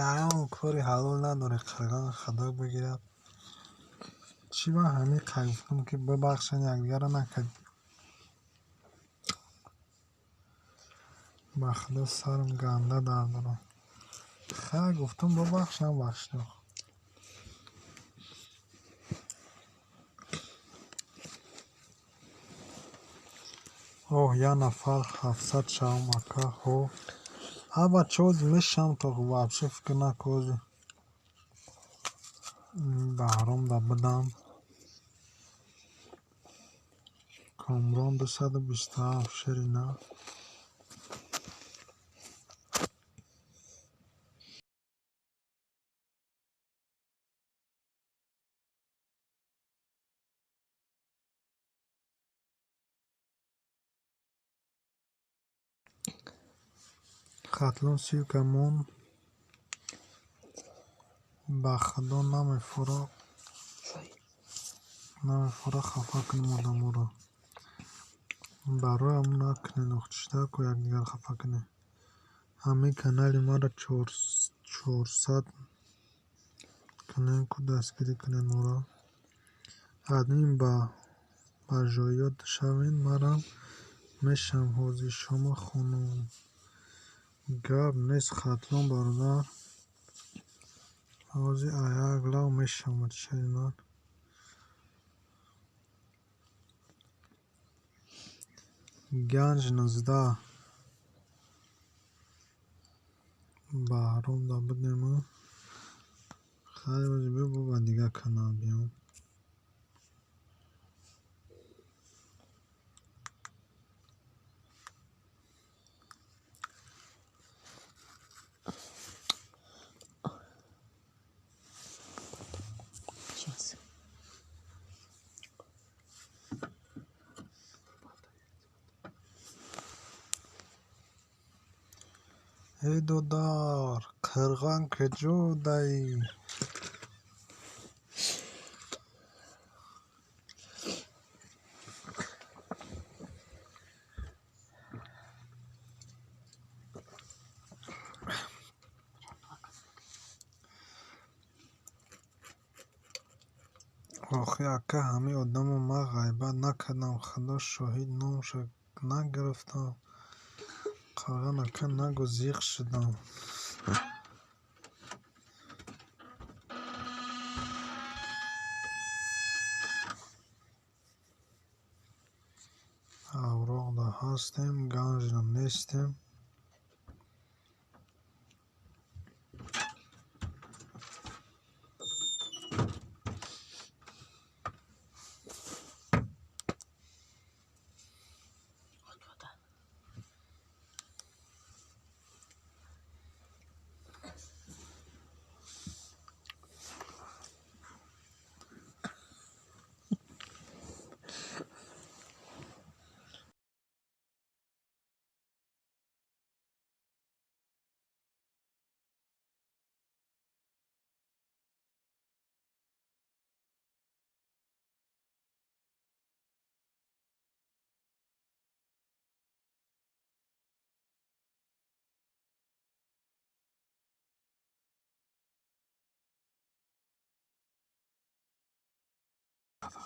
Ягон кори ҳалол надорӣ қирған худо бигирад. Чӣ ман ҳамин қай гуфтам ки бибахшед якдигарро накардем. Ба худо сарам ганда дард дорад. Хай гуфтам бибахш набахшидам. Оҳ як нафар 700 шавам ака ҳо. Ҳа бача ози мешавам то вообще фикр накун ози. Баҳром да бидам. Камрон 227 шери нар. Хатлон ссылкамон ба худо намефура хафа кунем одаморо. Барои ҳамон накунед охчида ку якдигар хафа кунед. Ҳамин канали маро 400 кунем ку дастгирӣ кунед моро. Админ ба ҷойёт шавед марам мешавам ҳозир шома хонум. Гап нест Хатлон бародар. Ҳозир аяк лав мешавам шери нар. Ганҷ 19 Баҳром да бидем. Хай ози биё бо ба дигар канал биём. Сейчас. Эй додар, қирған куҷо даӣ? Охи ака ҳамин одамо ман ғайбат накардам, худо шоҳид номашро нагирифтам. Қирған ака нагӯ зиқ шудам. ҳастем, Ганҷина нестем.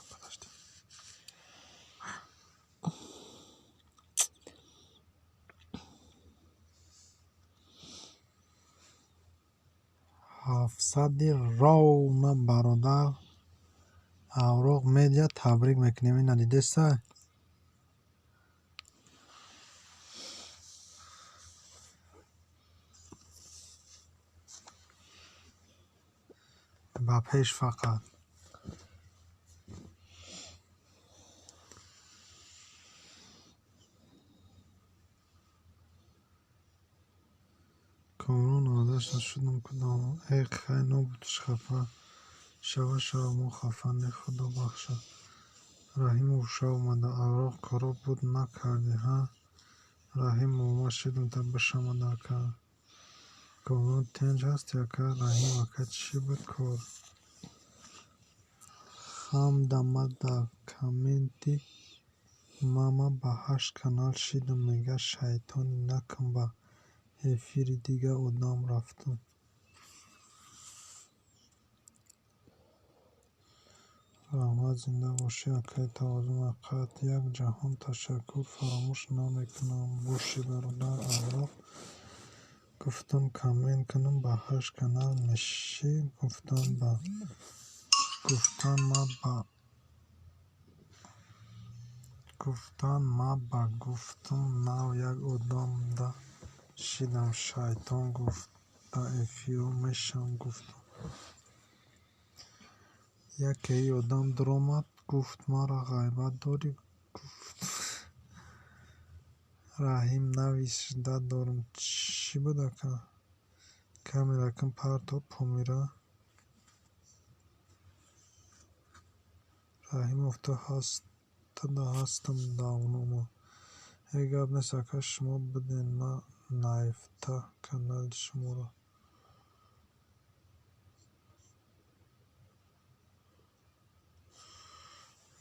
Подожди. Ҳафтсади ровна бародар Авроқ Медиа табрик мекунем. Ина дидеса? Ба пеш фақат. Комрон одаш нашудам кудом. Э хай нобудш хафа. Шава шава мо хафа не худо бахша. Раҳимов шав омада. Авроқ коро буд накарди ҳа? Раҳимов ма шидам та бишамада ака. Комрон тинҷ ҳасти ака? Раҳим ака чӣ буд кор? Хамдама дар комменти мама ба ҳашт канал шидам мега шайтони накун ба эфири дига одам рафтум. Раҳмат зинда бошӣ акаи тавозун ҳақиқат як ҷаҳон ташаккур фаромӯш намекунам. Бошӣ бародар Авроқ. Гуфтам коммент кунам ба ҳашт канал мешӣ гуфтан ма ба гуфтум нав як одамда шидам шайтон гуфт да эфиро мешам гуфтум. Якеи одам дуромад гуфт маро ғайбат дорӣ гуфт Раҳим навис ждать дорам. Чӣ буд ака? Камера кун парто Помира. Раҳимов ту ҳастда ҳастам давно ма. Э гап нест ака шумо биден ма наифта канали шуморо.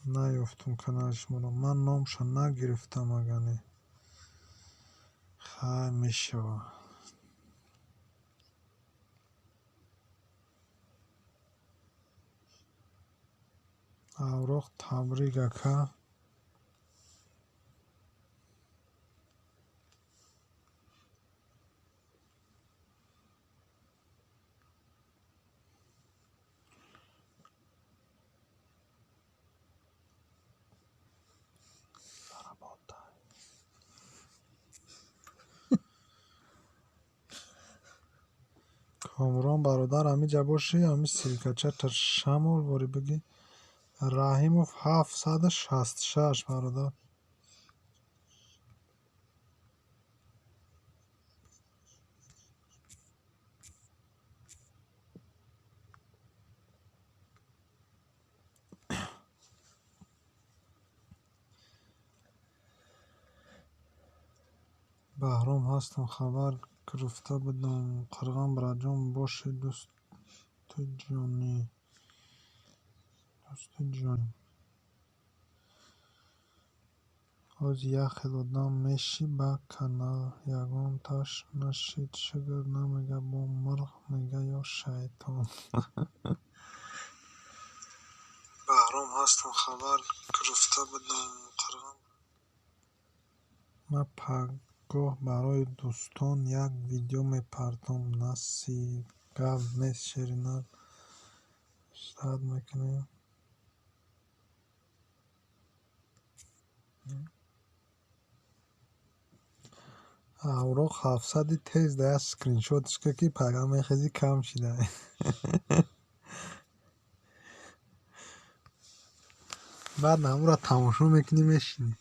Наёфтум канали шуморо. Ман номша нагирифтам ага не. Хай мешава. Авроқ табрик ака. Комрон бародар ҳамиҷа бошӣ ҳами ссылкача шамол ворӣ бигӣ. Раҳимов 766 бародар. Баҳром ҳастам хабар гирифта будам. Қирған бираҷон бошӣ дӯсти ҷонӣ. Дӯсти ҷонӣ. Ҳози як хел одам мешӣ ба канал ягонташ нашид шукр намега бо мурғ мега ё шайтон. Баҳром ҳастам хабар гирифта будам. Қирған ма пагоҳ барои дӯстон як видео мепартом. Насиб гап нест шеринар. Ждать мекунем. Авроқ 700-и тез да як скриншотш ка, ки пага мехези, кам шида. Баъд ҳамура тамошо мекунӣ, мешинӣ.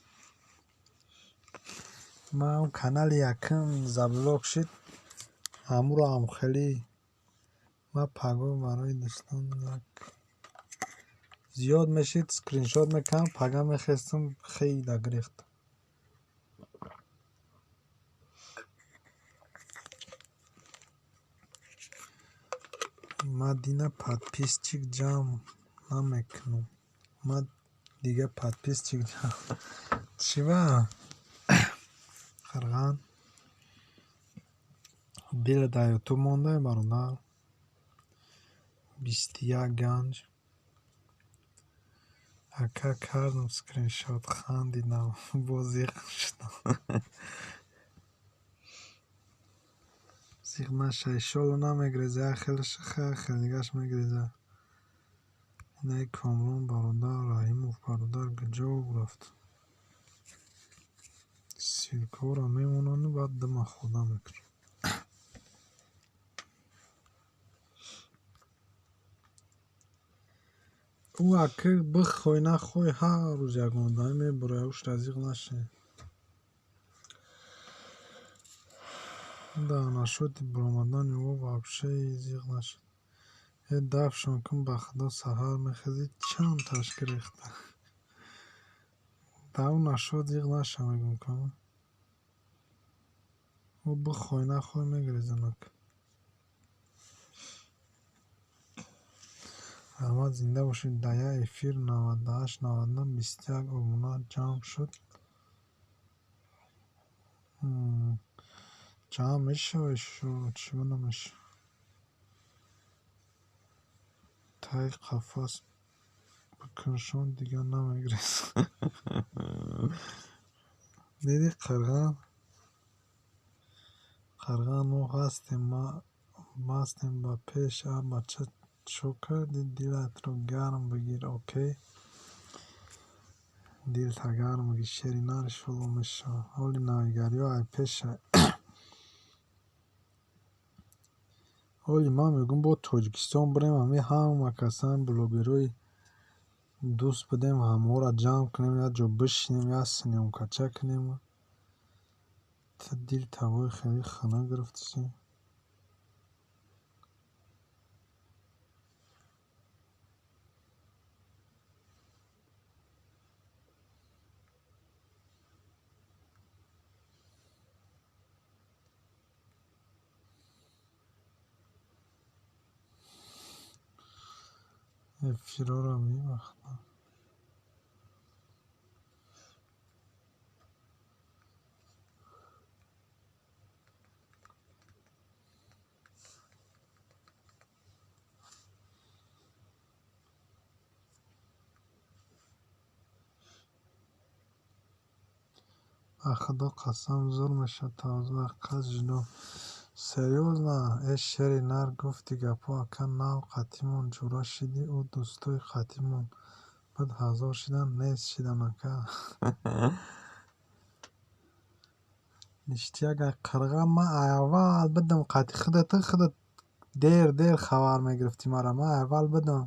Ман канали якум заблок шид, ҳамуроам хеле ман паго барои дӯстон як зиёд мешид, скриншот мекардам, пага мехестам, хейда гирехт. Ман дина подписчик ҷамъ намекунам. Ман дига подписчик ҷамъ чӣ ба? Қирған дила дар ютуб монда, бародар. 21 ганҷ. Ака, кардам скриншот, хандидам, боз зиқ шудам. Зиқ нашай, иншолло намегреза, як хелаш як хел дигаш мегреза. Инаи Комрон бародар, Раҳимов бародар куҷо рафт? Ссылкаҳоро мемонану баъд дума хӯрда мекунам. Ӯ ака бихоҳӣ нахоҳӣ, ҳар рӯз ягон одаме мебурад, ӯшра зиқ нашавӣ. Дар нашоти баромадани ӯ вообще зиқ нашуд. Э, дафшон кун, ба худо, саҳар мехезӣ, чанд ташкил рехта. Дар ӯ нашот зиқ наша, мегӯм ка. Ӯ бихоҳӣ нахоҳӣ мегрезонад. Раҳмат, зинда бошед. Дар як эфир 98, 99, 21 обуна ҷамъ шуд. Ҷамъ мешавад, чӣ намешавад? Таи қафас бикуншон, дигар намегрезад. Дидӣ, қирған? Қирған, мо ҳастем, мастем ба пеш. А бача, чо кардӣ? Дилатро гарм бигир, окей? Дилта гарм бигир, шери нар, иншолло мешавад. Ҳоли навигариҳо ай пеша. Ҳоли ман мегӯям, бо Тоҷикистон бирем, ҳамин ҳама касан блогерҳои дӯст бидем, ҳамаҳоро ҷамъ кунем, як ҷо бишинем, як съёмкача кунем. Ту дил тавои хеле хунук гирифтисӣ. Эфирҳоро мебахтам. Ба худо қасам, зур мешавад тавозун ҳақиқат ҷудо. Серьёзно? Э, шери нар, гуфти гапҳо, ака, нав қатимон ҷура шидӣ, ӯ дӯстои қатимон буд, ҳазор шидан, нест шидан, ака. Ништяк, ай қирған, ман аввал бидам қати худата, худат дер дер хабар мегирифтӣ мара, ман аввал бидам.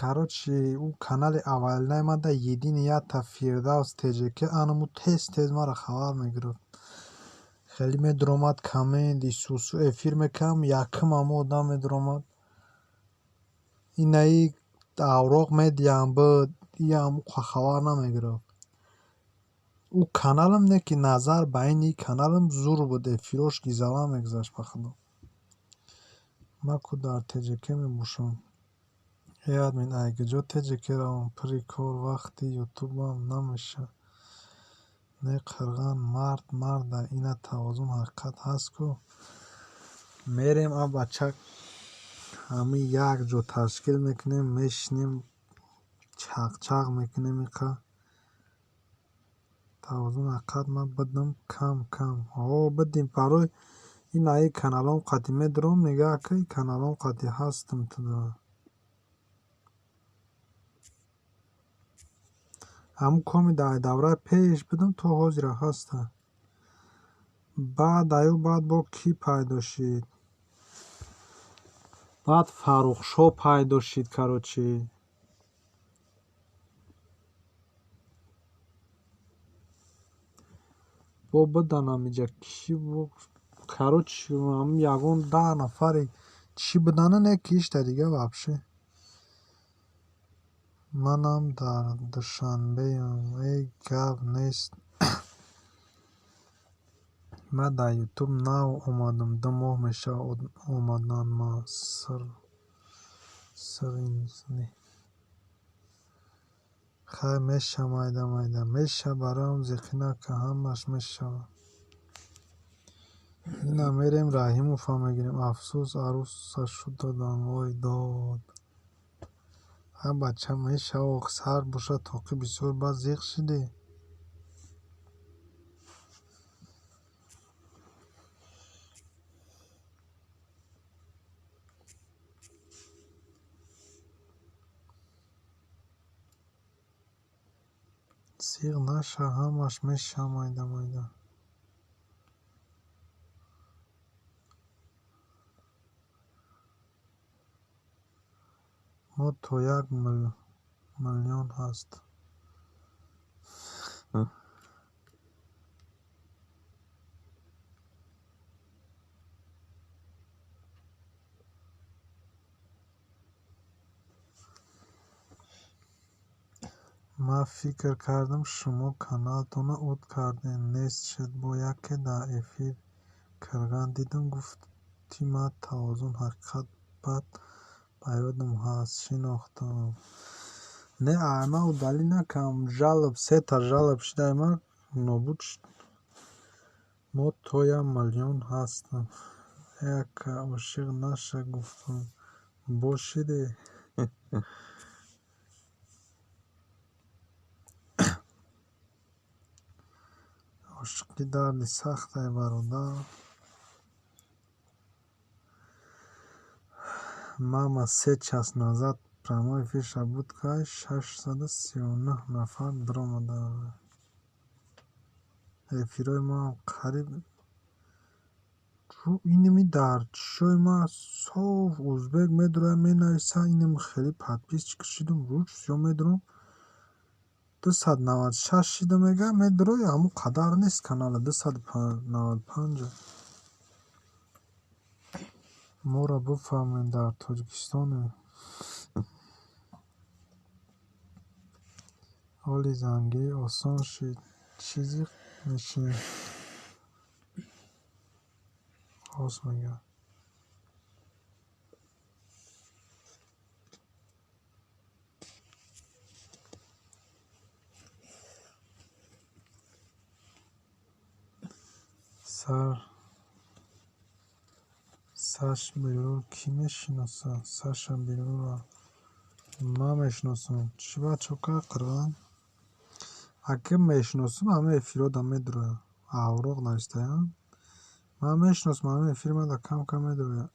Короче, ӯ канали аввалинаи ман да единый якта Фирдавс ТЖК анаму тез тез мара хабар мегирифт. Хеле медуромад, коммент, исусу эфир мекардам, якум ҳамо одам медуромад. Инаи авроқ медиҳам буд, иам хабар намегирифт. Ӯ каналам не ки назар ба ини каналам зур буд, эфирош гизала мегузашт, ба худо. Ман ку дар ТЖК мебошам. Э, админ, ай куҷо ТЖК равам? Пури кор, вақти ютубам намешавад. Не, қирған, мард марда, ина тавозун ҳақиқат ҳаст ку. Мерем, а бача, ҳамин як ҷо ташкил мекунем, мешинем, чақчақ мекунем иқа. Тавозун ҳақиқат, ман бидам кам кам. О, бидим барои ин аи каналом қати медуром, нигаҳ ки каналом қати ҳастам туда. Ҳамун коми дар давраи пеш будам, то ҳозира ҳаста. Баъд аю баъд бо кӣ пайдо шид? Баъд Фаррухшо пайдо шид, короче. Бо биданам иҷа кӣ бо, короче, ягон 10 нафаре чӣ бидана, не кишта дига вообще. Манам дар Душанбеам, эй гап нест. Ман дар Ютуб нав омадам, 2 моҳ мешавад омаданма. Сиринзни. Хай меша майда майда. Меша бароям зиқӣ накун, ҳамаш мешавад. Ина мерем Раҳимова мегирем. Афсӯс, арӯса шуд додам. Вой дод. Ҳа бача меша ох, сар боша тоқӣ бисёр баъд зиқ шидӣ. Зиқ наша, ҳамаш меша майда майда. Мо то 1 миллион ҳаст. Ман фикр кардам, шумо каналтонро уд кардем, нест шуд. Бо яке дар эфир кирган дидам, гуфти ман тавозун ҳақиқат, баъд ба ёдам ҳаст, шинохтам. Не, ай ман удалӣ накардам, жалоб, сета жалоб шид, ай ман нобуд шуд. Мо то 1 миллион ҳастам. Яка ошиқ наша гуфтам, бошиде. Ошиқӣ дарди сахтай, бародар. Мама 3 час назад прямой эфирша буд, кай 639 нафар даромада. Эфирҳои маам қариб инами дар чишои ма соф узбек медурояд, менависа, инами хеле подписчик шидум, руч ё медурам. 296 шида мега, медурои, ҳамун қадар нест канала, 295. Моро бифаҳмед, дар Тоҷикистонем. Ҳоли зангирӣ осон шид, чӣ зиқ мешинем? Рост мегӯяд. Саш Белур кӣ мешиносад? Саша Белурро ман мешиносам. Чӣ бачака қирған? Ака мешиносам, ҳама эфирҳода медурояд. Авроқ навистаям. Ман мешиносам, ҳама эфири мада кам-кам медурояд.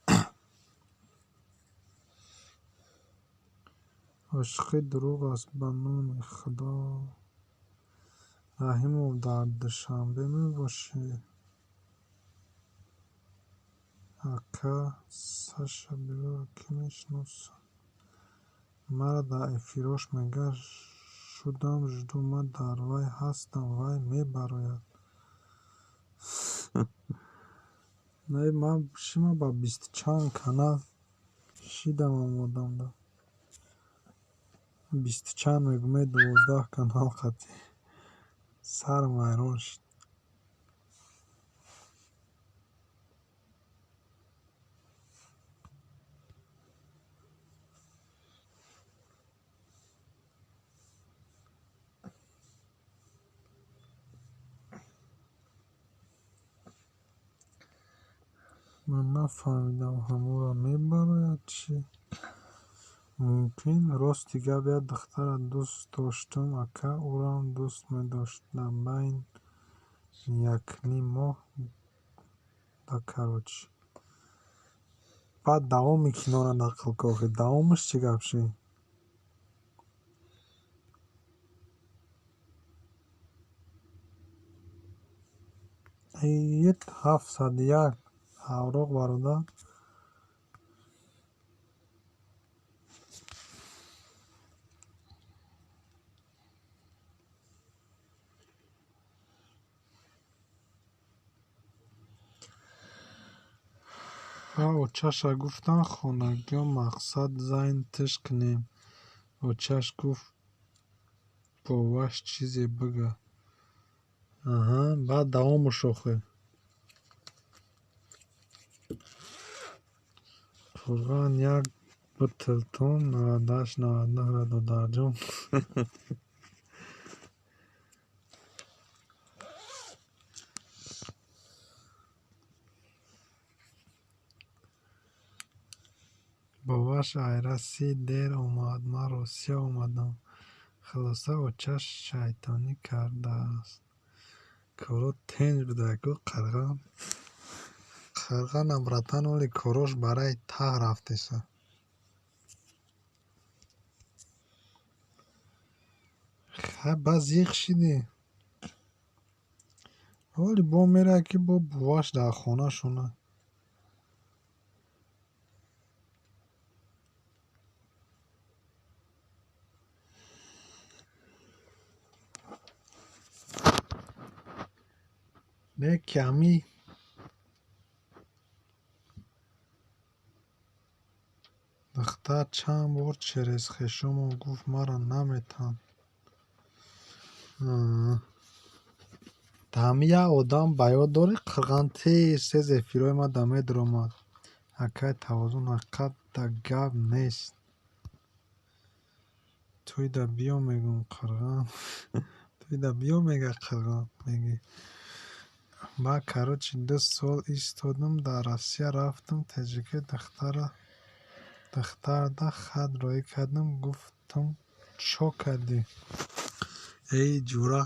Ошиқӣ дурӯғ аст, ба номи Худо. Раҳимов дар Душанбе мебошӣ? Ака Саша Белурро кӣ мешиносад? Маро дар эфирҳош мега шудам жду, ман дар вай ҳастам, вай мебарояд. Не, ман шима ба бисту чанд канал шидам омодамда. Бисту чанд мегӯм, 12 канал қатъӣ. Сарам ҳайрон шуд. Ман нафаҳмидам, ҳамонро мебарояд чӣ? Мумкин. Рости гап, як духтара дӯст доштам, ака ӯрам дӯст медошт. Дар байни якним моҳ да короче. Баъд давоми киноро нақл кун охи. Давомаш чӣ гап шид? Ит 701 авроқ, бародар. Ба очаша гуфтанд, хонагиҳо мақсад зайн тиш кунем. Очаш гуфт, боваш чизе бига. Аҳа, баъд давомуш охир. Қурған як бутилтон 98 99-ра додарҷон. Боваш айраси дер омад, ман Русия омадам. Хулоса, очаш шайтонӣ кардааст. Коро тенҷ буда-ку қирған. Қирғанам, братан, оли корош барои таҳ рафтеса. Хай, ба зиқ шидӣ. Оли бо меравад, ки бо буваш дар хонашона. Не ки ҳами духтар чанд бор через хешомон гуфт, мара наметаҳанд. Ҳами як одам ба ёд дорӣ, қирған тез тез эфирҳои ма да медаромад. Акай Тавозун, ҳақиқат да гап нест. Тӯйда биё мегӯм, қирған. Тӯйда биё мега қирған мегӣ. Баъд, короче, 2 сол истодам, дар Россия рафтам, таҷика духтарда хат роӣ кардам, гуфтам, чо кардӣ? Эй ҷура,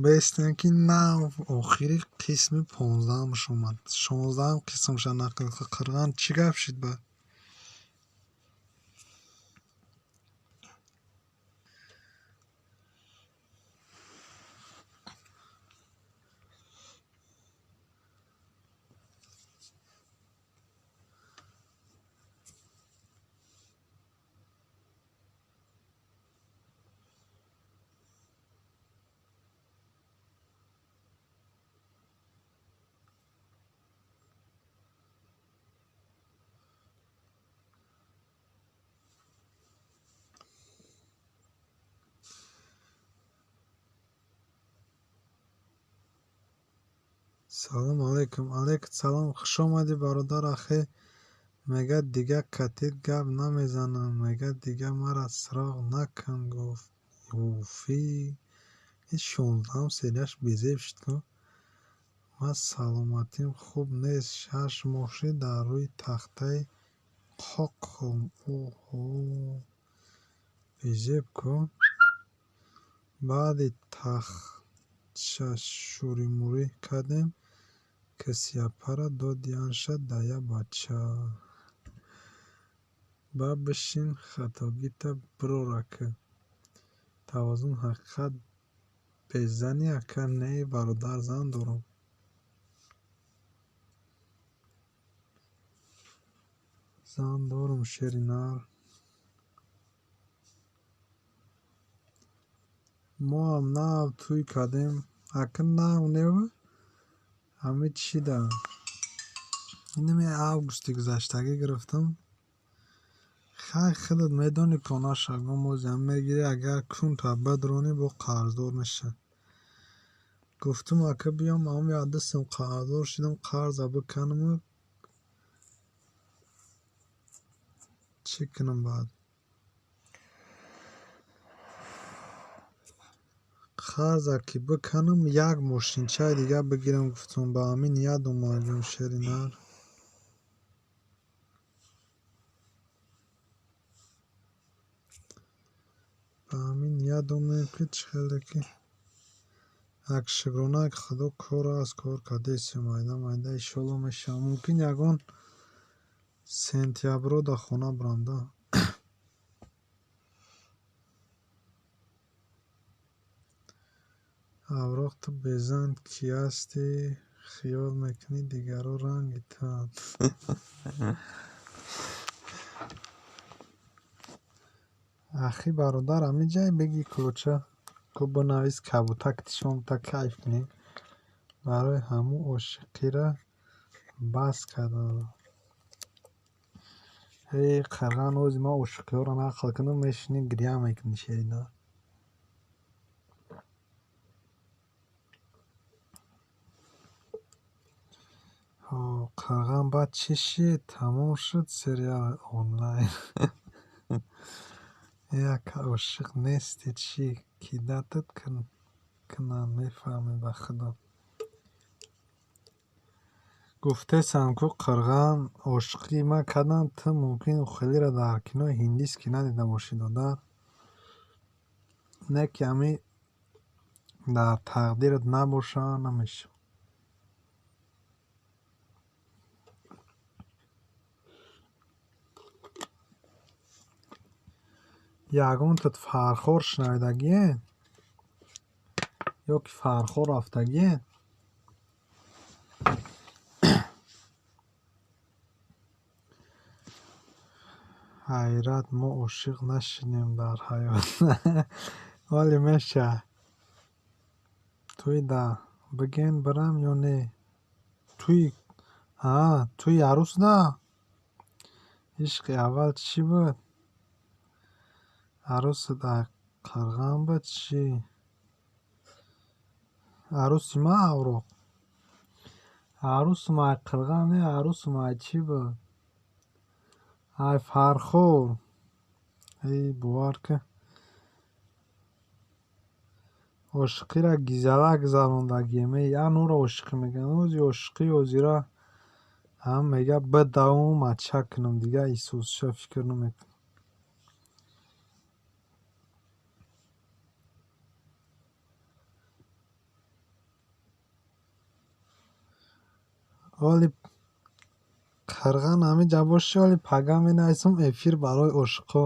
бестем, ки нав охири қисми 15-аш омад. 16-ам қисмша нақл кун. Қирған чӣ гап шид баъд? Салом алейкум. Алейкум салом. Хуш омадӣ, бародар. Ахе, мега, дига катит гап намезанам. Мега, дига мара сироғ накун, гуфт. Уфи. Ин 16-ам серияш безеб шуд ку. Ман саломатим хуб нест. 6 моҳ шид, дар рӯи тахтаи қоқам. Оҳо. Безеб ку. Баъди тахтша шӯримӯрӣ кардем, кисяпара додианша да як бача. Ба бишин, хатогита бирора-ку. Тавозун ҳақиқат безанӣ, ака? Не, бародар, зан дорам. Зан дорам, шери нар. Моам нав тӯй кардем. Ака, нав нева? Ҳами чӣ да? Инаме августи гузаштагӣ гирифтам. Хай, худат медонӣ, конаша гум озиам мегирӣ, агар кунта бидронӣ, бо қарздор мешавӣ. Гуфтум, ака, биём, ам як дастам қарздор шудам, қарза биканаму чӣ кунам баъд? Қарза ки биканам, як мошинчаи дига бигирам, гуфтум. Ба ҳамин ният омадем, шери нар. Ба ҳамин ният омадем, ки чӣ хеле ки як шукронаи Худо, кор аст, кор кардесем, майда майда иншолло мешавад. Мумкин ягон сентябро дар хона бирам да. Авроқ, ту безан кӣ ҳастӣ, хиёл мекунӣ дигарон ранги туанд. Ахи бародар, ҳамин ҷай бигӣ кулуча ку бинавис, кабутак тишонта кайф кунӣ. Барои ҳамун ошиқира бас кардам. Эй қирған, ози ман ошиқиҳоро нақл кунам, мешинӣ гиря мекунӣ, шерина. Қирған, баъд чӣ шид? Тамом шуд сериал онлайн. Э ака, ошиқ нестӣ чӣ? Кидатат кунанд, мефаҳмӣ, ба худо. Гуфтесам ку қирған, ошиқӣ ман кардам, ту мумкин хелеро дар кинои ҳиндиски надида бошӣ, додар. Не ки ҳамин дар тақдират набоша, намешавад. Ягонтат Фархор шунавидагие ё ки Фархор рафтагие? Ҳайрат, мо ошиқ нашудем дар ҳаёт. Ҳоле мешавад. Туй да биген бирам ё не? Туй туи арӯс да? Ишқи аввал чӣ буд? Арӯсат ай қирған буд чӣ? Арӯси ман авроқ? Арӯсум ай қирған не, арӯсум ай чӣ буд? Ай Фархор. Эй, бовар кун. Ошиқиро гизала гузарондагием. Эй, ан ӯро ошиқӣ мегӯянд. Ози ошиқӣ озира ҳам мега бидавум, мача кунам, дигар эҳсосиша фикр намекунам. Оли қирған ҳамин ҷа бошӣ, оли пага менависам эфир барои ошиқҳо.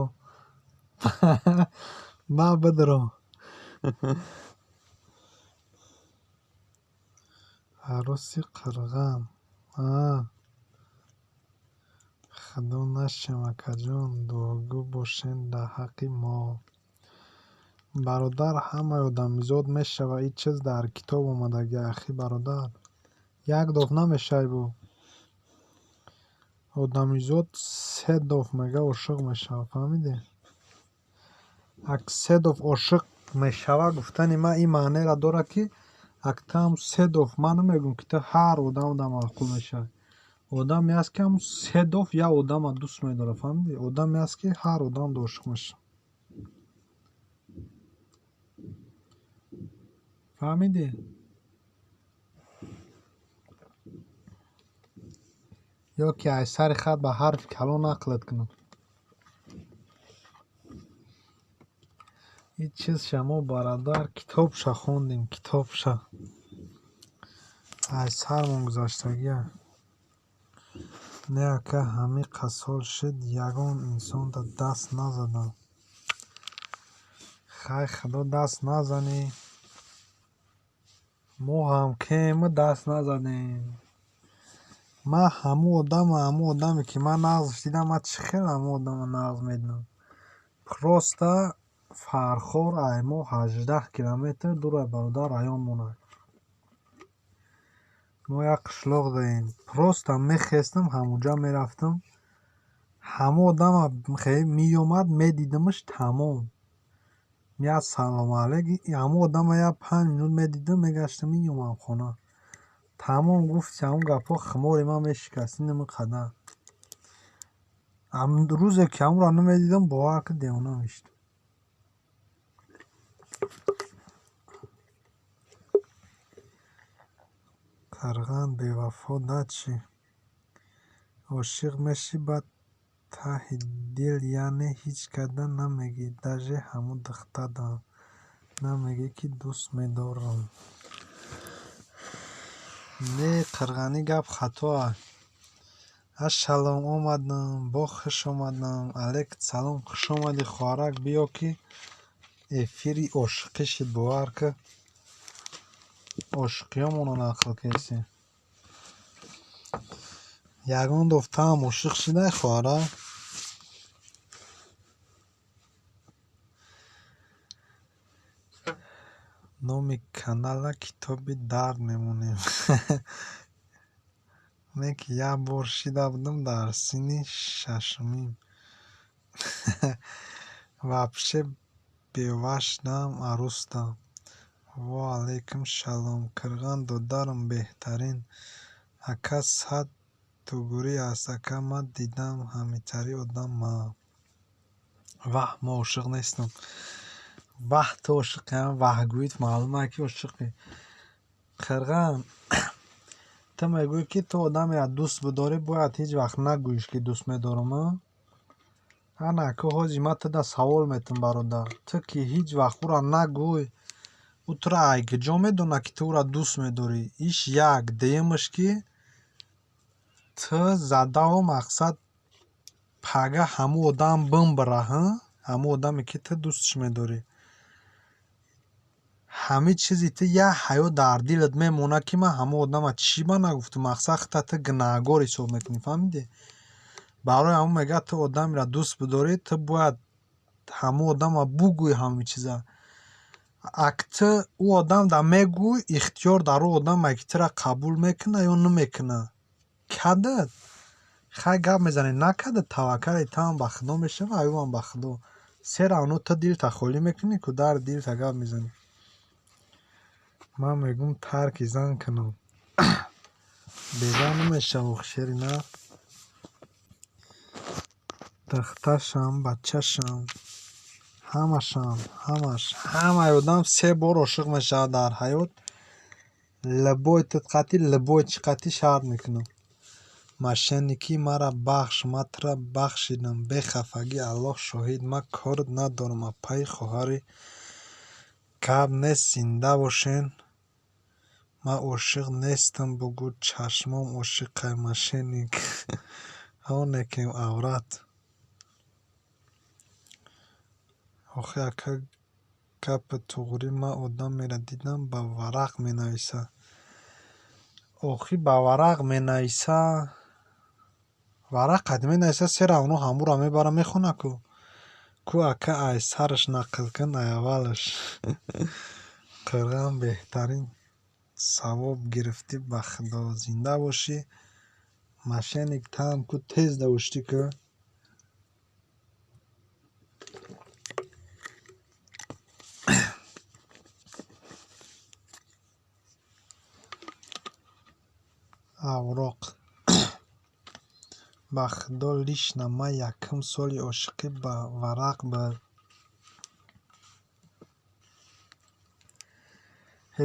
Ба бидро. Арӯси қирған. Худо нашем, акаҷон, дуогӯ бошен дар ҳаққи мо. Бародар, ҳамаи одамизод мешавад, ин чиз дар китоб омадагӣ, ахи бародар. Як доф намешавӣ бу. Одамизод се доф мега ошиқ мешавад, фаҳмидӣ? Ак се доф ошиқ мешавад гуфтани ман ин маънеро дорад, ки ак ту ҳам се доф, ман намегӯям, ки ту ҳар одам да маъқул мешавӣ. Одаме ҳаст, ки ҳамун се доф як одама дӯст медорад, фаҳмидӣ? Одаме ҳаст, ки ҳар одамда ошиқ мешавад. Фаҳмидӣ? Ё ки аз сари хат ба ҳарфи калон нақлат кунам. Ин чизша мо, бародар, китобша хондем, китобша. Аз сармон гузаштагия. Не ака, ҳамиқа сол шуд, ягон инсонда даст назадам. Хай, худо даст назанӣ. Мо ҳам кему даст назадем. Ман ҳамун одама, ҳамун одаме, ки ман нағзш дидам, ман чӣ хел ҳамун одама нағз медидам. Просто Фархор ай мо 18 километр дур, ай бародар, район монад. Мо як қишлоқ дорем. Просто мехестам, ҳамунҷа мерафтам. Ҳамун одама меомад, медидимаш, тамом. Як салому алейк, ҳамун одама як 5 минут медидам, мегаштам, меомадам хона. Тамом, гуфти ҳамун гапҳо хумори ман мешикаст, инам қадар. Рӯзе ки ҳамонро намедидам, бовар кун, девона мешудам. Қирған бевафо да чӣ? Ошиқ мешӣ, баъд таҳи дил, яъне ҳеҷ када намегӣ, даже ҳамун духтарда намегӣ, ки дӯст медорам. Не, қирғанӣ гап хато аст. Ассалом, омадам, бо хуш омадам. Алейкум салом, хуш омадӣ, хоҳарак, биё, ки эфири ошиқӣ шид, бовар кун. Ошиқиёмонро нақл кесем. Ягон дофтаам ошиқ шидай, хоҳара? Номи канала Китоби дард мемонем. Не ки як бор шида будам дар синни шашумим. Вообще бева шудам, арӯстам. Во алайкум шалом. Қирған додарам беҳтарин. Ака сад тугурӣ аст, ака ман дидам ҳамитари одам ма. Ваҳ, ман ошиқ нестам. Ваҳ, ту ошиқӣ, ваҳгӯит маълум ае ки ошиқӣ. Қирған, ту мегӯӣ ки ту одамеро дӯст бидорӣ, бояд ҳеҷ вақт нагӯиш ки дӯст медорам, а? Ана ку ҳози ман туда савол метам, бародар. Ту ки ҳеҷ вақт ӯро нагӯй, ӯ туро ай куҷо медонад ки ту ӯро дӯст медорӣ? Иш як, дуюмаш ки ту задаву мақсад пага ҳамун одам бимбира, ҳа? Ҳамун одаме ки ту дӯстш медорӣ. Ҳамин чизи ту як ҳаёт дар дилат мемонад ки ман ҳамун одама чӣ ба нагуфтам, мақсад худта ту гунаҳгор ҳисоб мекунӣ, фаҳмидӣ? Барои ҳамун мегӯяд ту одамеро дӯст бидорӣ, ту бояд ҳамун одама бугӯӣ ҳамин чиза. Ак ту ӯ одам да мегӯй, ихтиёр дар ӯ одаме ки тура қабул мекунад ё намекунад. Кадат хай гап мезанӣ, накадат таваккали туам ба Худо мешавад, аюам ба Худо. Се равно ту дилта холӣ мекунӣ, ку дар дилта гап мезанӣ. Ман мегӯм тарки зан кунам. Безан намешавад шери нар. Духтаршам, бачашам, ҳамашам, ҳамаш, ҳамаи одам се бор ошиқ мешавад дар ҳаёт. Либои ту қатӣ, либои чӣ қатӣ шарт мекунам. Мошенники маро бахш, ман тура бахшидам. Бехафагӣ, Аллоҳ шоҳид, ман корат надорам. Апаи хоҳари гап нест, зинда бошен. Ман ошиқ нестам, бугӯ чашмом ошиқай мошенник. Онекем аврат. Охи ака гапи туғрӣ, ман одамеро дидам ба варақ менависа. Охи ба варақ менависа. Варақ қад менависа, се равно ҳамуро мебара мехона ку. Ку ака ай сараш нақл кун, ай аввалаш. Қирған беҳтарин савоб гирифтӣ ба Худо. Зинда бошӣ. Мошенник таам ку тез давуштӣ ку. Авроқ. Ба Худо лично ман якум соли ошиқӣ ба варақ буд.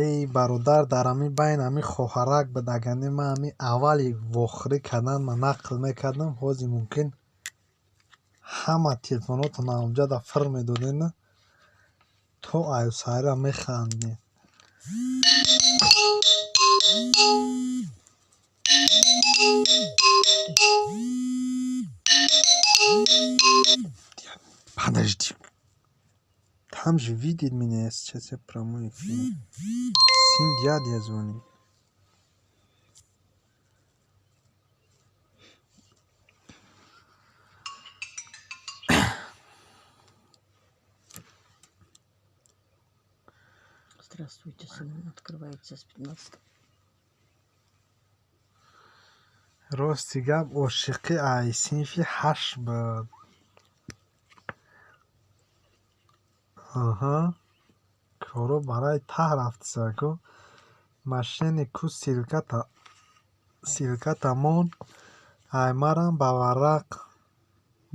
Эй бародар, дар ҳамин байн ҳамин хоҳарак буд, агар не ман ҳамин аввали вохӯрӣ кардан ман нақл мекардам, ҳозир мумкин ҳама телефонотонро ҳамҷода фир медодем то аюсайра механдем. Подожди. Там же видит меня, сейчас я прямой эфир. Сын дядя звонит. Здравствуйте, салон открывается с 15. Рости гап ошиқӣ ай синфи ҳашт буд. Аҳа. Коро барои таҳ рафтиса ку. Мошенник ку ссылката мон, ай марам ба варақ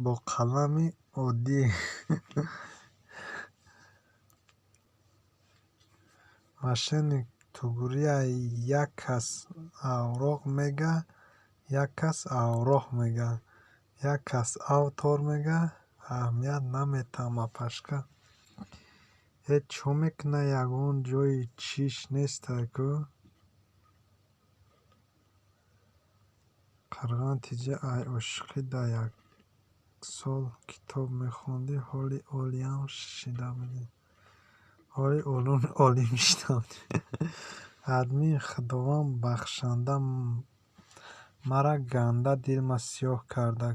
бо қалами оддӣ. Мошенник тугурия як кас авроқ мега, як кас авроҳ мега, як кас автор мега, аҳамият наметам апашка. Э чо мекуна ягон ҷои чиш нестай ку? Қирған тиҷа ай ошиқӣ дар як сол китоб мехондӣ, ҳоли олиам шида будӣ. Ҳоли олим шида будӣ. Админ Худованд бахшанда мара ганда дилма сиёҳ карда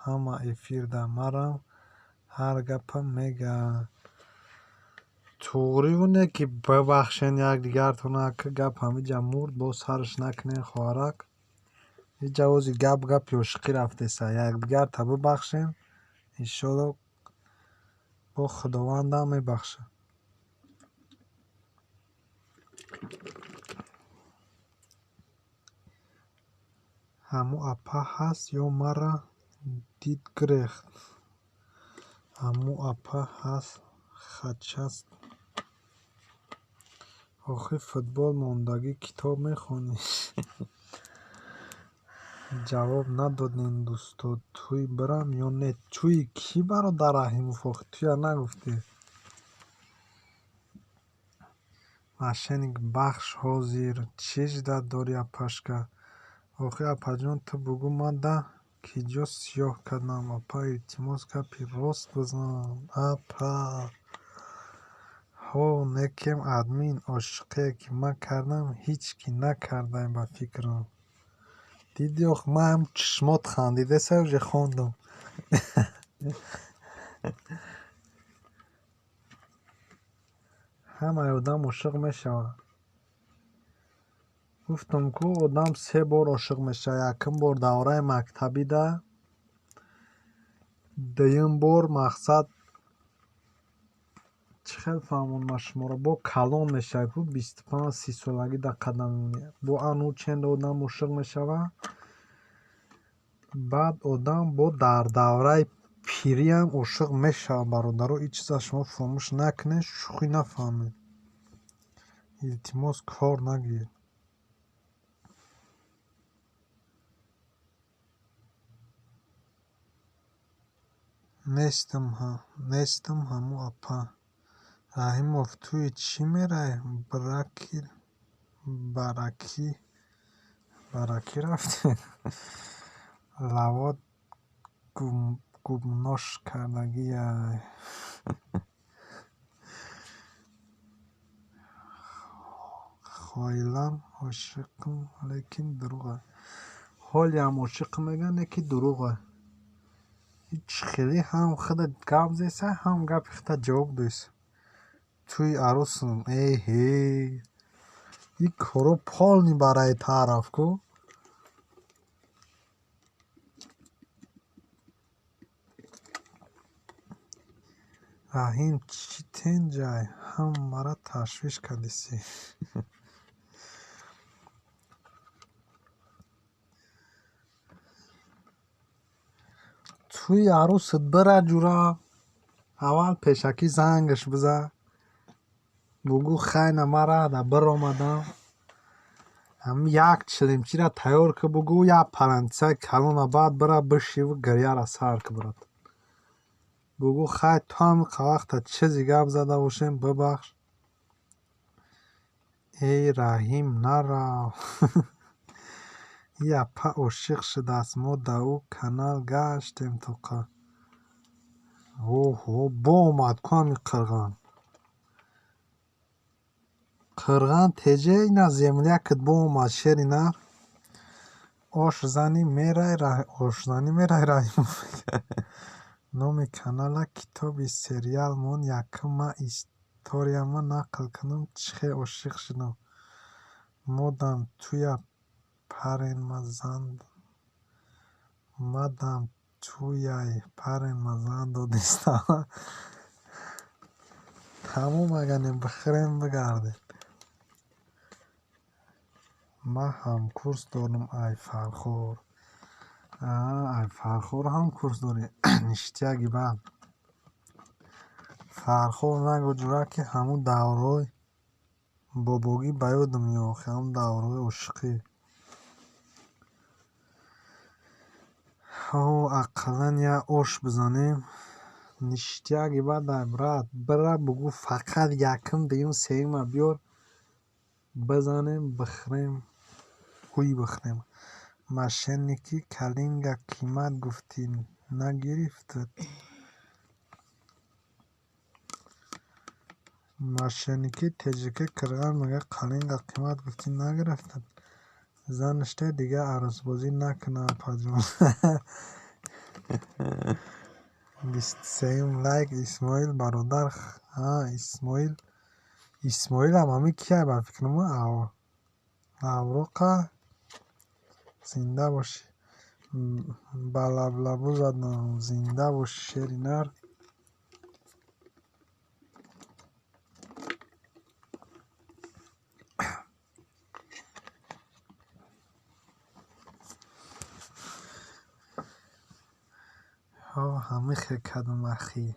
ҳама эфирда марам ҳар гапа мега. Туғриву не ки бибахшен якдигартона, ки гап ҳамиҷа мурд, боз сарш накунен хоҳарак. Иҷа ози гап гапи ошиқӣ рафтеса. Якдигарта бибахшен, иншолло бо Худовандам мебахшад. Ҳаму апа ҳаст ё мара дид гирехт? Ҳаму апа ҳаст хачаст. Охи футбол мондагӣ китоб мехонӣ? Ҷавоб надодем дӯсто, тӯй бирам ё не? Тӯи кӣ бародар Раҳимов? Охи туя нагуфтӣ. Мошенник бахш ҳозир. Чӣ ждать дорӣ апашка? Охи апаҷон ту бугӯ ман да киҷо сиёҳ кардам? Апа илтимос гапи рост бизан. Апа. Ҳо некем админ ошиқие ки ман кардам ҳеҷ кӣ накардай ба фикрам. Дидӣ ох ман ҳам чишмот хандидеса уже хондам. Ҳамаи одам ошиқ мешавад. Гуфтам ку одам се бор ошиқ мешавад. Якум бор давраи мактабида, дуюм бор мақсад чӣ хел фаҳмонам шуморо, бо калон мешавад ку 25-30 солагӣ да қадам мемонӣ. Бо ану ченда одам ошиқ мешавад. Баъд одам бо дар давраи пириам ошиқ мешавад бародаро. Ин чиза шумо фаромӯш накунед, шӯхӣ нафаҳмед. Илтимос кор нагир. Нестам ҳаму апа. Раҳимов туи чӣ меравӣ? Баракӣ рафтем? Лавот губнош кардагиай. Хоилам ошиқм, лекин дурӯға. Ҳолиам ошиқм мегӯянд, лекин дурӯға. Ҳеҷ хеле ҳам худат гап зеса, ҳам гапи худат ҷавоб дойса. Туи арӯсам, эҳе. Ин коро полный барои тараф ку. Раҳим чӣ тенҷай? Ҳамаро ташвиш кардисӣ. Туи арӯсат бира ҷура. Аввал пешакӣ зангаш биза. Бугӯ хайна мара да биромадам. Ҳамин як чилимчиро тайёр ки бугӯ, як парантисаи калона баъд бира бишиву гиряра сар ки брат. Бугӯ хай ту ҳамин вақта чизе гап зада бошем, бибахш. Эй Раҳим нарав. Ин апа ошиқ шудааст, мо да ӯ канал гаштем тоқа. Оҳо, бо омад ку ҳамин қирған. Қирған теҷе ина землякат бо омад шери нар. Ошзанӣ мерай Раҳимов. Номи канала китоби сериал мон якум ман историяма нақл кунам чӣ хел ошиқ шудам. Модам туя мадам туяй паренма зан додистам. Тамом аганем бихӯрем бигардем. Ман ҳамкурс дорам ай Фархор. Ай Фархор ҳамкурс дорӣ? Ништяги бад. Фархор нагӯ ҷура ки ҳамун давраҳои бобогӣ ба ёдам меохи, ҳамун давраҳои ошиқӣ. Ҳо ақаллан як ош бизанем. Ништяги бад ай брат. Бира бугӯ фақат якум, дуюм, сеюма биёр бизанем, бихӯрем, ҳуй бихӯрем. Мошенники калинга қимат гуфтӣ нагирифтат. Мошенники ТЖК кирган мега қалинга қимат гуфтӣ нагирифтад. Занаште дига арӯсбозӣ накуна апаҷон. 23-юм лайк Исмоил бародар. А Исмоил. Исмоилам ҳами кия ба фикрам Авроқа зинда бошӣ. Ба лаблабу задам. Зинда бошӣ шери нар. Ҳо ҳами хел кардам ахи.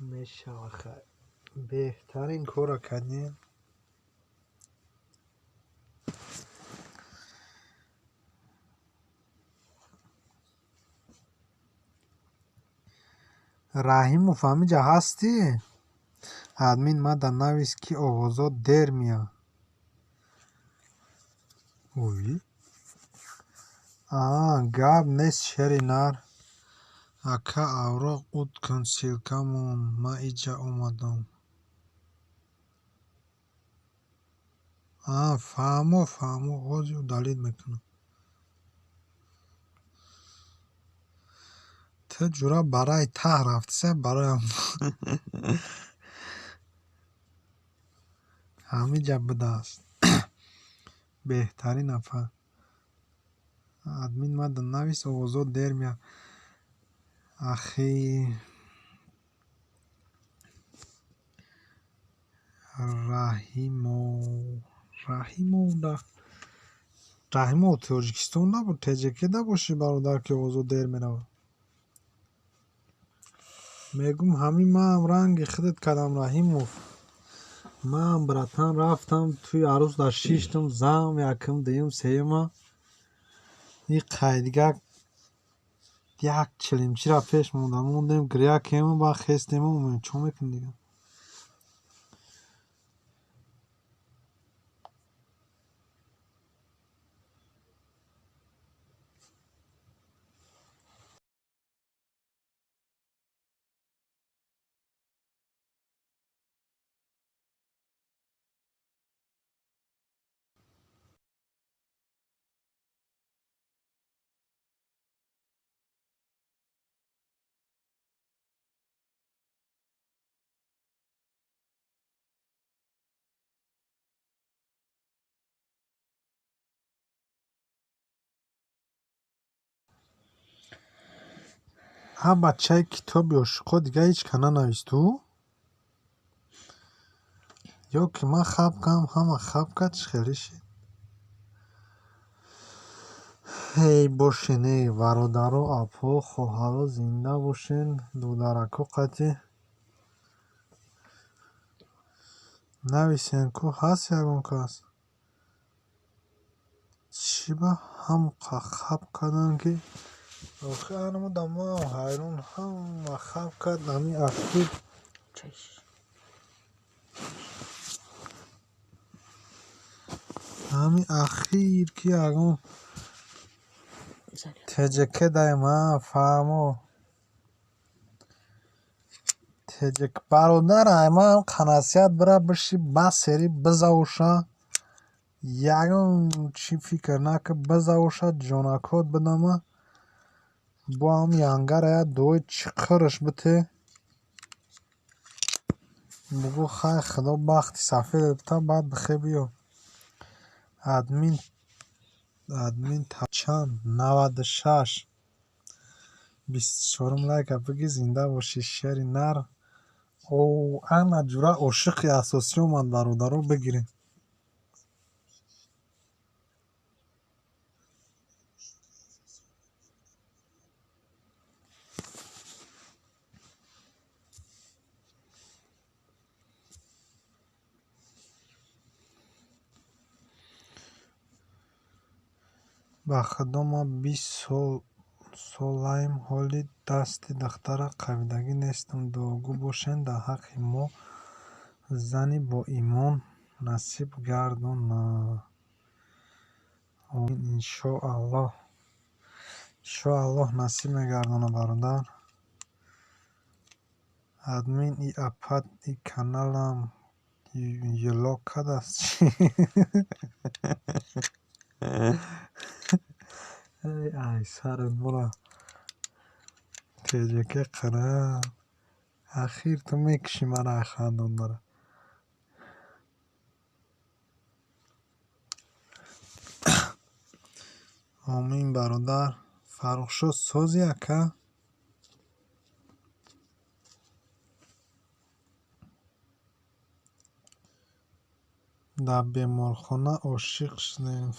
Мешава хай. Беҳтарин корро кардем. Раҳимов ҳамиҷа ҳастӣ? Админ мада навис ки овозо дер меяд. Ой. Аа гап нест шери нар. Ака авроқ уд кун ссылкамон ман иҷа омадам. Аа фаҳмо фаҳмо ҳозир удалить мекунам. Ту ҷура барои таҳ рафтиса бароям ҳамиҷа будааст. Беҳтарин апа. Админ мада навис овозо дер меяд. Ахи Раҳимов Раҳимов да Раҳимов Тоҷикистон набуд ТЖК да бошӣ бародар ки овозо дер меравад. Мегум ҳамин маам ранги худат кардам Раҳимов. Ман братан рафтам тӯи арӯс дар шиштам зам якум дуюм сеюма и қайдгак як чилимчира пеш монда мондем гиря кем баъд хестем омем чо мекунем дига. Ҳа бачаи китоби ошиқҳо дига ҳеҷ ка нанавист ту? Ё ки ман хаб кам ҳама хаб кард чӣ хеле шид? Эй бошен эй бародаро апҳо хоҳаро зинда бошен дударако қатӣ. Нависен ку ҳаст ягон кас? Чӣ ба ҳамқа хаб кардан ки охи анамуда маам ҳайрон ҳама хаб кард ҳами ахир. Ҳами ахир ки ягон ТЖК даем а фаҳмо. ТЖК бародар айман қанасият бира биши басери бизавоша ягон чӣ фикр нака бизавоша ҷонакот бидама бо ҳам янгара я дуои чиқирш бите. Бугӯ хай худо бахти сафедат бита баъд бихе биё. Админ админ чанд 96 24-ум лайка биги зинда бошӣ шери нар. О ана ҷура ошиқи асосӣ омад бародаро бигирем. Ба худо ман 20 солаем ҳоли дасти духтара қабидагӣ нестам. Дуогӯ бошен дар ҳаққи мо зани боимон насиб гардонад. Омин иншоаллоҳ. Иншоаллоҳ насиб мегардонад бародар. Админ и апад и каналам ёлок кардааст чӣ? Эй ай сарат бура. Теҷаке қара. Ахир ту мекушӣ мара ай хандондара. Омин бародар. Фаррухшо сози ака? Дар беморхона ошиқ шудем.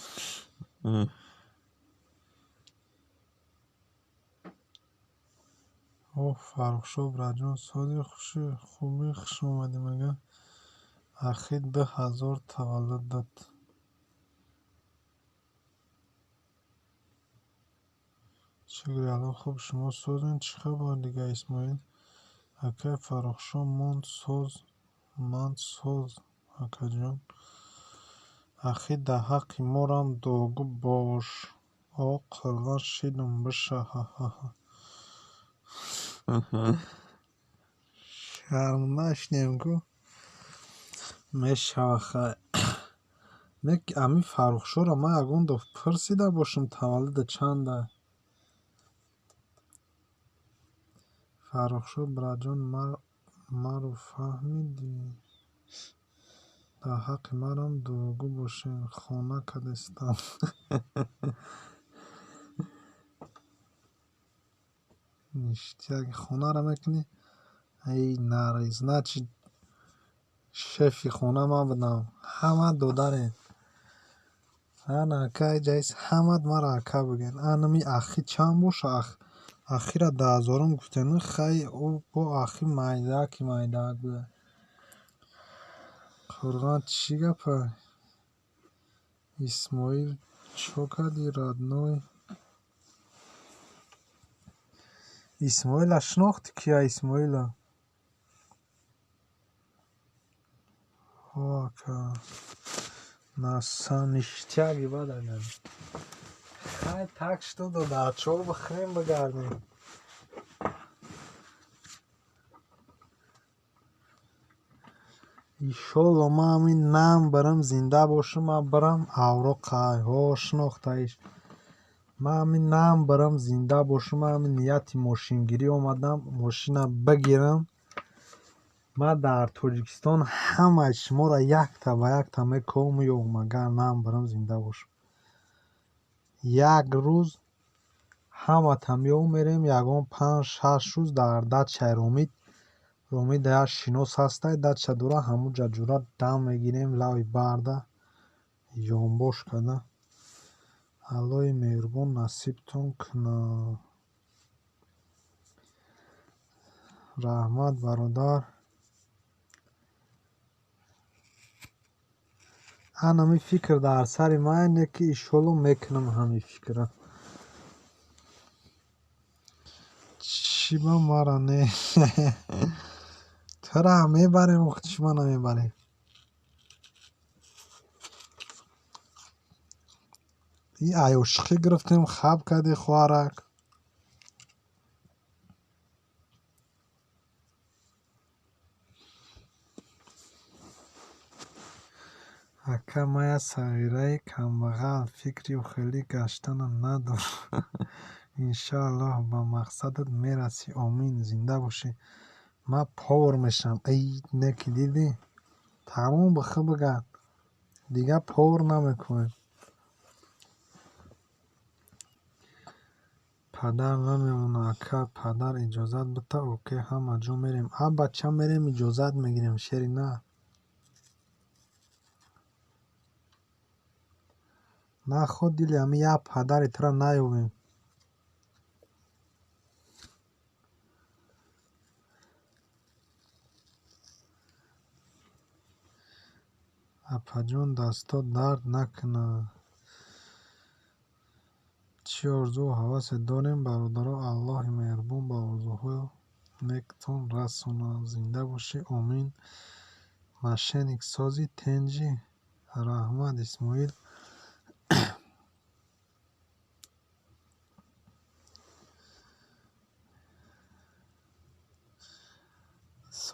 Оҳ Фаррухшо браҷон сози хуши хубӣ хуш омадӣ мега. Ахи 2000 таваллудат. Шукри Аллоҳ хуб шумо созен чӣ хабар дига Исмоил? Акай Фаррухшо монд соз ман соз акаҷон. Ахи дар ҳаққи морам дуогӯ бош. О қурғон шидум биша ҳа-ҳа-ҳа. Шарм нашинем ку? Мешава хай. Не ки ами Фаррухшоро ман ягон дафъ пурсида бошам таваллуда чанда? Фаррухшо браҷон маро фаҳмидӣ? Дар ҳаққи марам дуогӯ бошен. Хона кадестам. Ништяк хонаро мекунӣ? Эй нари значит шефи хона ман будам. Ҳама додарем. Ана ака ҷайс ҳамат маро ака бигӯен. Анами ахи чанд боша? Ахира 2000-ум гуфтем. Хай ӯ бо ахи майдааки майдаак буда. Қурғон чӣ гапа? Исмоил чо кардӣ родной? Исмоила шинохтӣ кия Исмоила? Ҳо ака. Наса ништяки бад агар. Хай так что додарчо бихӯрем бигардем. Иншолло ман ҳамин нам бирам зинда бошам ман бирам авроқа. Ҳо шинохтаиш. Ман ҳамин нам бирам зинда бошам ман ҳамин нияти мошингирӣ омадам мошина бигирам. Ман дар Тоҷикистон ҳамаи шуморо якта ба якта мековам меёвам агар нам бирам зинда бошам. Як рӯз ҳамата меёвам мерем ягон 5-6 рӯз дар дачаи Ромид. Ромид як шинос ҳастай дача дора ҳамуҷа ҷура дам мегирем лави барда ёнбош карда. Аллоҳи меҳрубон насибтон кунад. Раҳмат бародар. Ан ҳамин фикр дар сари ман не ки иншолло мекунам ҳамин фикрро. Чӣ ба мара не? Тура мебарем чӣ ба намебарем? И ай ошиқӣ гирифтем хаб кардӣ хоҳарак. Ака ман як сағираи камбағал фикри охирӣ гаштанам надорам. Иншоаллоҳ ба мақсадат мерасӣ. Омин. Зинда бошӣ. Ман повар мешавам. Эй не ки дидӣ? Тамом бихӯ бигард. Дигар повар намекунем. Падар намемонад ака. Падар иҷозат бита окей ҳама ҷо мерем. А бача мерем иҷозат мегирем шери на. Наход дили ҳамин як падари туро наёбем. Апаҷон дастот дард накунад. Чӣ орзуву ҳавасе дорем бародаро Аллоҳи меҳрубон ба орзуҳои некатон расонад. Зинда бошӣ. Омин. Мошенник сози тенҷӣ. Раҳмат Исмоил.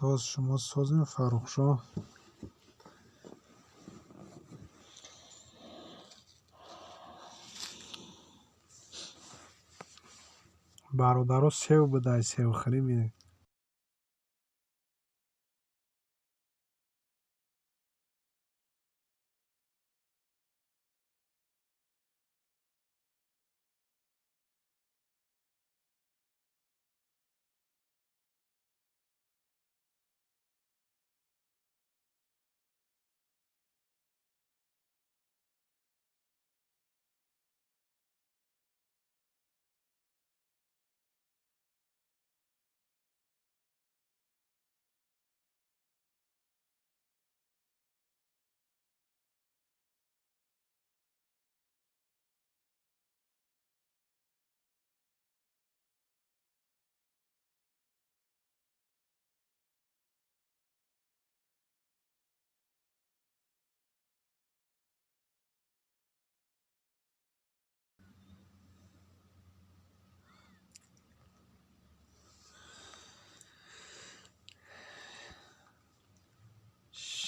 Соз, шумо созем, Фаррухшоҳ. Бародаро, сев будай, севхӯрӣ бидем.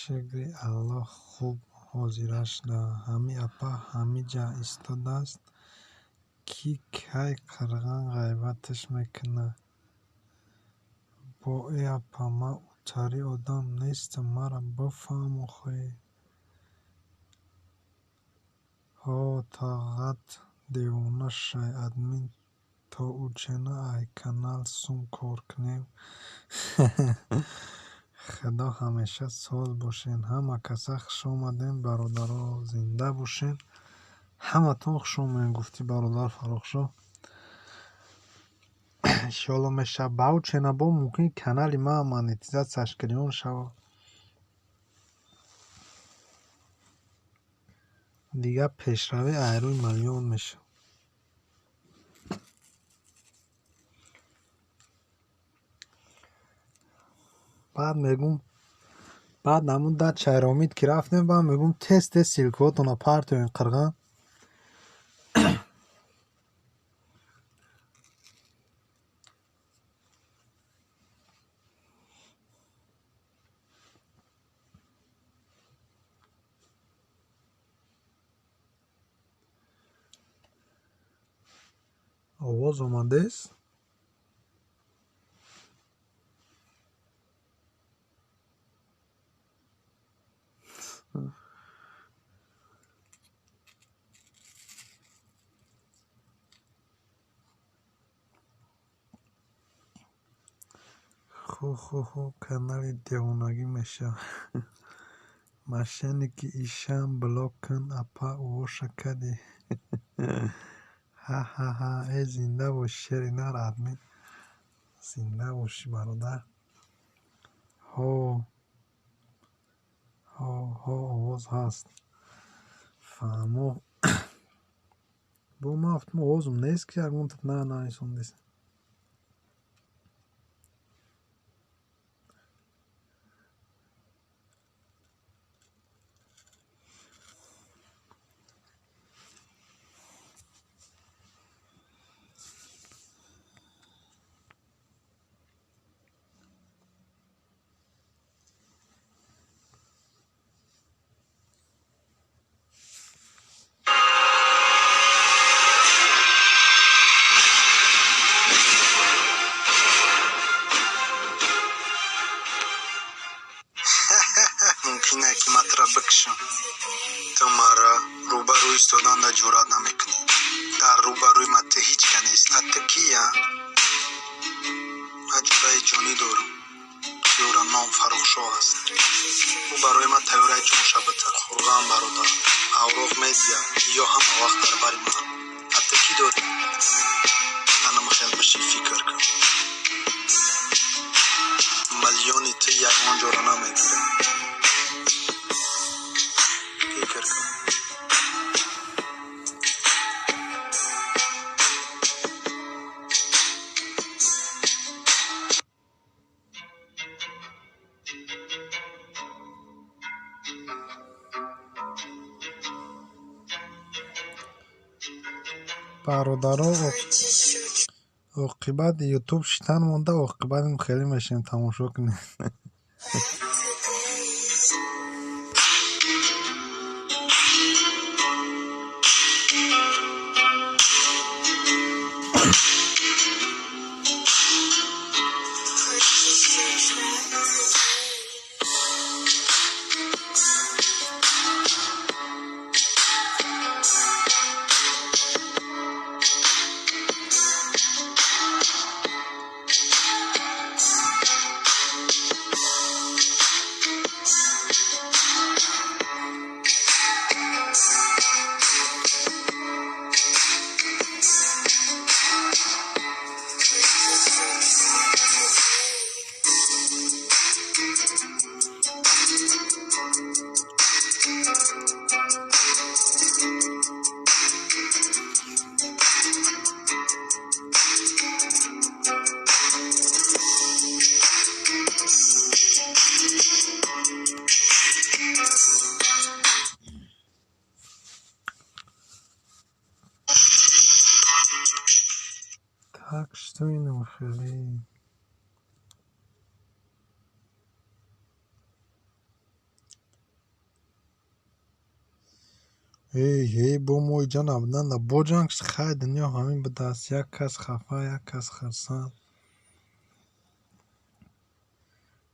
Шукри Аллоҳ, хуб ҳозирашда. Ҳами апа ҳамиҷа истодааст, ки кай қирған ғайбаташ мекунад. Бо э апа, ман утари одам нестам, маро бифаҳм охи. Ҳо, тағғат девона шай, админ то учена ай канал сум кор кунем. Худо ҳамеша соз бошен. Ҳама каса хушомадем, бародаро, зинда бошен. Ҳаматон хушомадем, гуфтӣ бародар Фаррухшоҳ. Иншоалло мешавад. Ба учена бо мумкин канали ман монетизатсияш гирён шавад. Дигар пешравӣ айрӯи миллион мешавад. Баъд мегум, баъд ҳамун дачаи Ромид ки рафтем, баъд мегум тез тез ссылкаҳотонро партоен қирған. Овоз омадест? Ху-ху-ху, канали девонагӣ мешавад. Мошенники ишам блок кун, апа, увоша кади. Ҳа-ҳа-ҳа, э зинда бошӣ, шери нар, админ. Зинда бошӣ, бародар. Ҳо, ҳо, ҳо, овоз ҳаст. Фаҳмо. Бо ман гуфтам овозум нест, ки ягон на нависондест. Мумкине ки ман тура бикушам. Ту маро рӯбарӯ истоданда ҷуръат намекунӣ. Дар рӯбарӯи ман ту ҳеҷ ка нест. А ту кия? Ман ҷураи ҷонӣ дорам, ки ӯро ном Фаррухшоҳ аст. Ӯ барои ман тайёраи ҷонша битар. Хуррам, бародар, авроқ медиҳад, ё ҳама вақт дар бари ман. А ту кӣ дорӣ? Анам хел биши, фикр кун. Миллиони ту ягон ҷоро намегирад. Фикр кун. Бародаро, оқибат ютуб шитан монда, оқибатим хеле мешавем, тамошо кунед. Так что инам хеле. Эй, эй, бо мо иҷа набуданда. Бо ҷанг шуд, хай дунё ҳамин будааст. Як кас хафа, як кас хурсанд.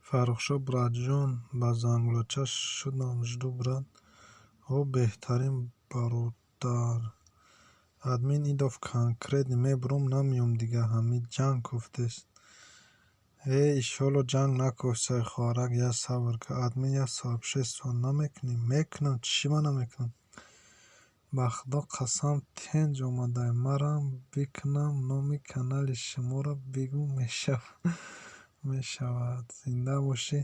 Фаррухшо братҷон, ба зангулача шудам, жду брат. О, беҳтарин бародар. Админ идов конкретно мебурам, намеём дига, ҳамин ҷанг кофтест. Э, иншолло ҷанг накофтсай, хоҳарак, я сабр кар. Админ я сообщество намекунӣ? Мекунам, чӣ ма намекунам? Ба худо қасам тенҷ омадай, марам бикунам номи канали шуморо бигӯ мешавад. Зинда бошӣ.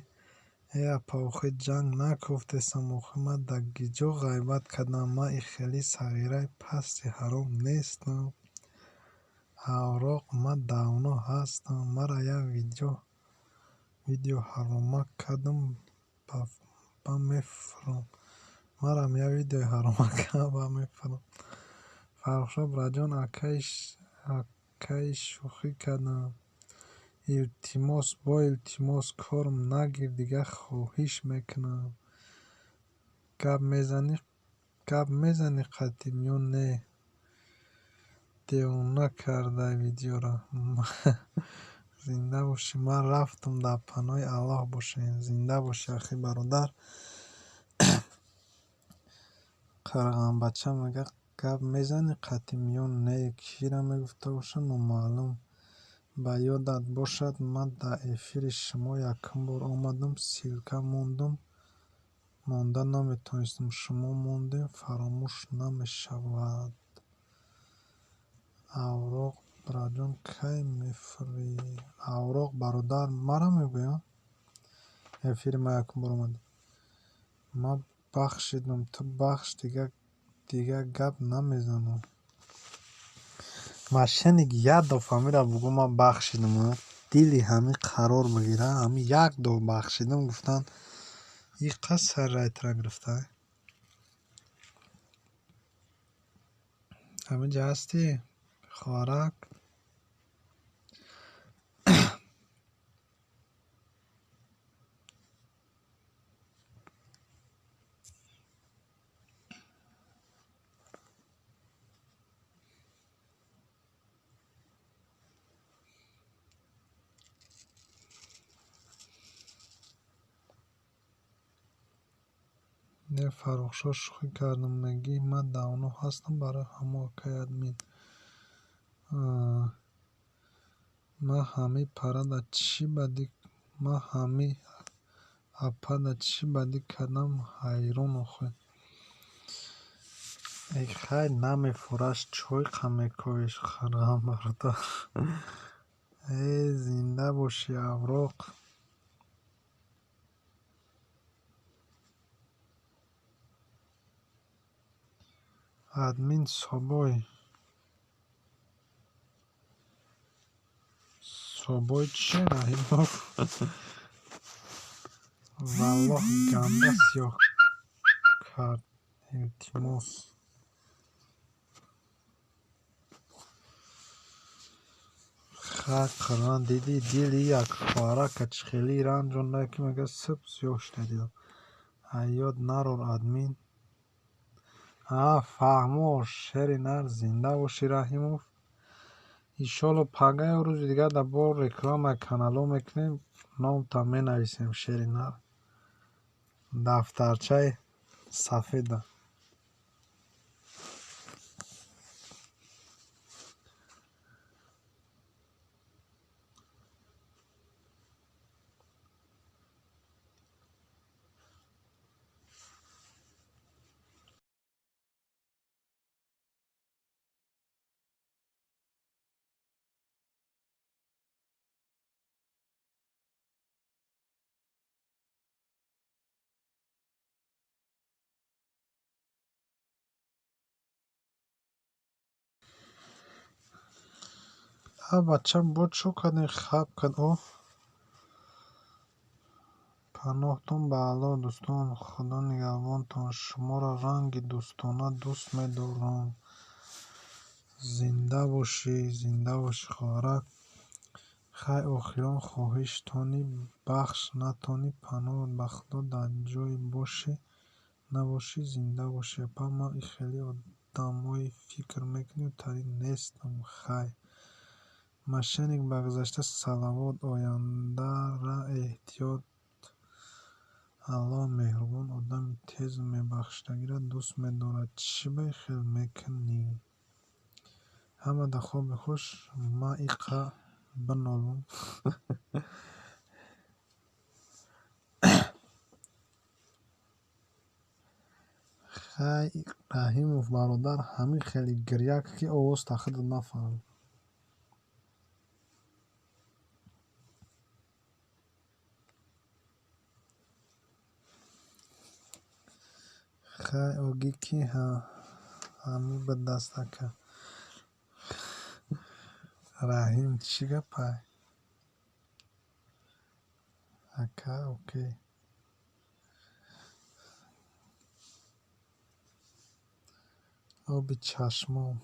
Э, апа, охи ҷанг накофтесам, охи ман дар гиҷо ғайбат кардам, ман и хеле сағираи пасти ҳаром нестам. Авроқ ман давно ҳастам, мара як видео ҳарома кардам ба мефурам. Марам як видеои ҳарома кардам ба мефурам. Фаррухшо братҷон, акаи шӯхӣ кардам. Илтимос, бо илтимос корм нагир, дига хоҳиш мекунам. Гап мезанӣ қатъим ё не? Девона кардай видеоро. Зинда бошӣ. Ман рафтам, дар паноҳи Аллоҳ бошем. Зинда бошӣ, ахи бародар. Қарғамбача мега гап мезанӣ қатъим ё не? Кира мегуфта бошад номаълум. Ба ёдат бошад, ман дар эфири шумо якум бор омадам, ссылка мондам, монда наметавонистам. Шумо мондем, фаромӯш намешавад. Авроқ братҷон, кай мефурӣ? Авроқ бародар, мара мегӯям? Эфири ман якум бор омадӣ. Ман бахшидам, ту бахш, дига гап намезанам. Мошенник як дафъа ҳамира бугӯ ман бахшидам, дили ҳамин қарор бигира, ҳамин як дафъа бахшидам гуфтанд, и қад сари райтра гирифтай. Ҳамин ҷа ҳастӣ, хоҳарак? Не, Фаррухшо, шӯхӣ кардам, мегӣ ман давно ҳастам барои ҳамо акаи админ. Ман ҳамин парада чӣ бадӣ, ман ҳамин апада чӣ бадӣ кардам, ҳайрон охе. Эй хай намефураш, чой қа мекоҳиш, қарғам бародар. Э, зинда бошӣ, авроқ. Админ Собой. Собой чи Раҳимов? Валлоҳ ганда сиёҳ кард, илтимос. Хай қирған дидӣ, дили як хоҳарака чӣ хеле ранҷонда ки мега суб сиёҳ шуда дидам. Ай ёд нарор админ. А, фаҳмо, шери нар, зинда бошӣ Раҳимов. Иншолло пага ё рӯзи дигар дар бор рекламаи каналҳо мекунем, номта менависем шери нар. Дафтарчаи сафеда. А бача бо чӯ кардем, хаб кард о. Паноҳтон ба Аллоҳ дӯстон, Худо нигаҳбонтон. Шуморо ранги дӯстона дӯст медорам. Зинда бошӣ, зинда бошӣ, хоҳарак. Хай, охирон хоҳиш тони бахш натони паноҳ ба Худо дар ҷое бошӣ набошӣ, зинда бошӣ. Апа, ман хеле одамои фикр мекунӣ тарин нестам. Хай. Мошенник ба гузашта салавот, ояндара эҳтиёт. Аллоҳ меҳрубон, одами тезу мебахшидагиро дӯст медорад. Чӣ ба хел мекунӣ? Ҳамада хоби хуш, ман иқа бинолам. Хай, Раҳимов бародар, ҳамин хеле гиря ки овозта худат нафаҳмӣ. Хай, огӣ ки ҳамӣ бидаст ака. Раҳим, чӣ гапай? Ака, окей. Оби чашмом.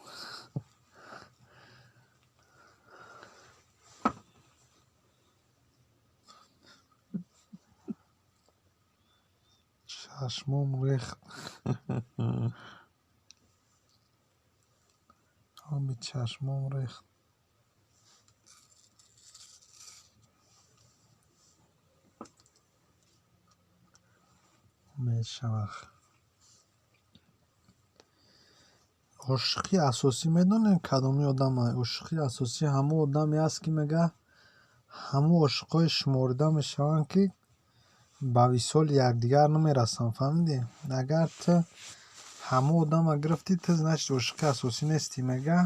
Чашмом рехт. Оби чашмом рехт. Мешавад. Ошиқи асосӣ медонем кадоми одам? Ошиқи асосӣ ҳамон одаме аст, ки мега ҳамон ошиқҳое шуморида мешаванд, ки ба висоли якдигар намерасанд, фаҳмидӣ? Агар ту ҳамон одама гирифтӣ, ту значит ошиқи асосӣ нестӣ. Мега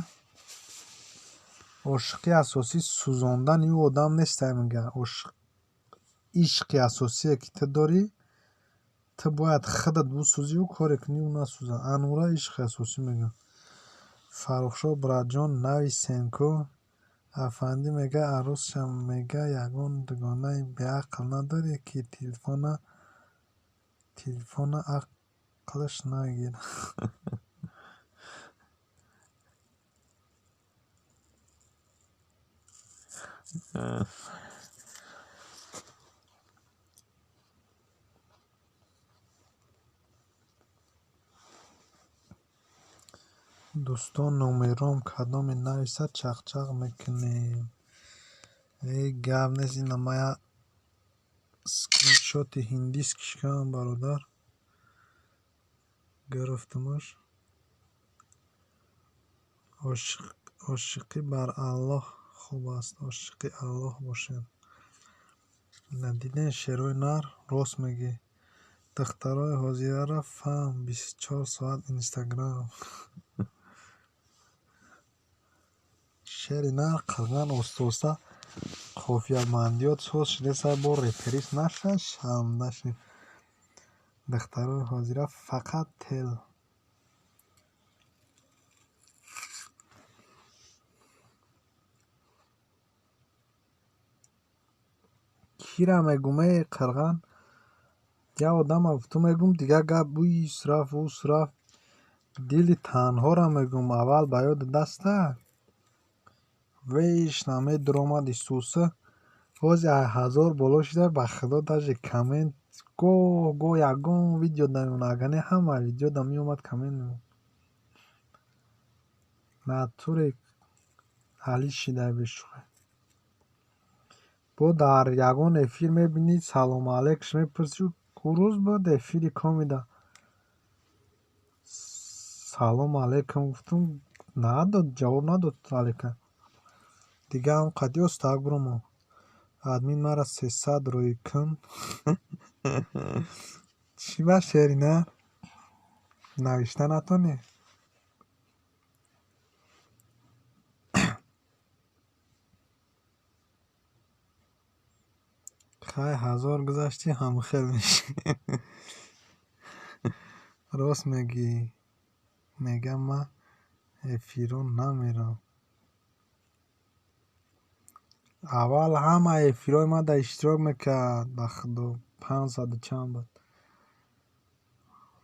ошиқи асосӣ сӯзондани ӯ одам нестай, мега. Ишқи асосие ки ту дорӣ, ту бояд худат бисӯзию коре кунӣ ӯ насӯзад. Анура ишқи асосӣ мегӯянд. Фаррухшоҳ братҷон, нависен ку. Афандӣ мега арӯсшам мега ягон дугонаи беақл надорӣ, ки телефона ақлаш нагирад. Дӯстон, номером кадоме нависад, чақчақ мекунем. Эй, гап нест, ина ман як скриншоти ҳиндист кишкам, бародар. Гирифтамаш. Ошиқӣ бар Аллоҳ хуб аст, ошиқи Аллоҳ бошед. Дидем шерои нар, рост мегӯӣ. Духтарои ҳозираро фаҳм, 24 соат Инстаграм. Шери нар қилган оста-оста қофиябандиёт соз шудеса, бо реперист нашад, шарманда шуд. Духтарои ҳозира фақат тел. Кира мегум, эй қирған? Як одама ту мегум, дигар гап ус рафт, ус рафт. Дили танҳоро мегум, аввал ба ёди даста. Вечно медуромад Исуса. Ҳози 1000 боло шуда, ба худо даже коммент гоҳ гоҳ ягон видео намемонад. Агар не ҳама видео да меомад коммент мемонд. Натуре ҳалӣ шида бешӯхӣ. Бо дар ягон эфир мебинӣ, салому алейкаш мепурсӣ, ӯ рӯз буд эфири комида. Салому алейкум гуфтум, надод, ҷавоб надод алейка. Дигар ҳам қадди остак буромо. Админ мара 300 рӯй кун. Чӣ ба шери нар? Навишта натонӣ? Хай, 1000 гузаштӣ, ҳамхел мешӣ. Рост мегӯӣ. Мегам ман эфирон намерам. Аввал ҳама эфирҳои ман дар иштирок мекард, ба худо 500 чанд буд.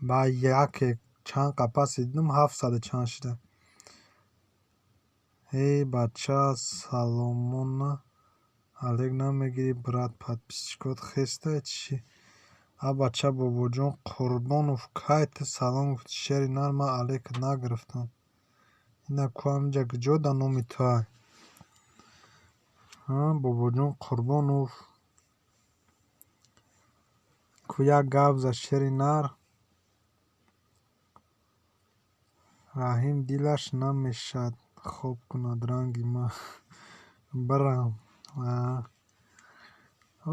Ба яке чанд қапасе дидам, 700 чанд шуда. Эй бача, саломона алек намегирӣ, брат, подписчикот хестай чӣ? А бача, Бобоҷон Қурбонов, кай ту салом гуфтӣ, шери нар, ман алекат нагирифтам. Ина ку ҳаминҷа куҷо да номи туай? Бобоҷон Қурбонов. Ку як гап за шери нар. Раҳим дилаш намешад хоб кунад ранги ман. Бирам.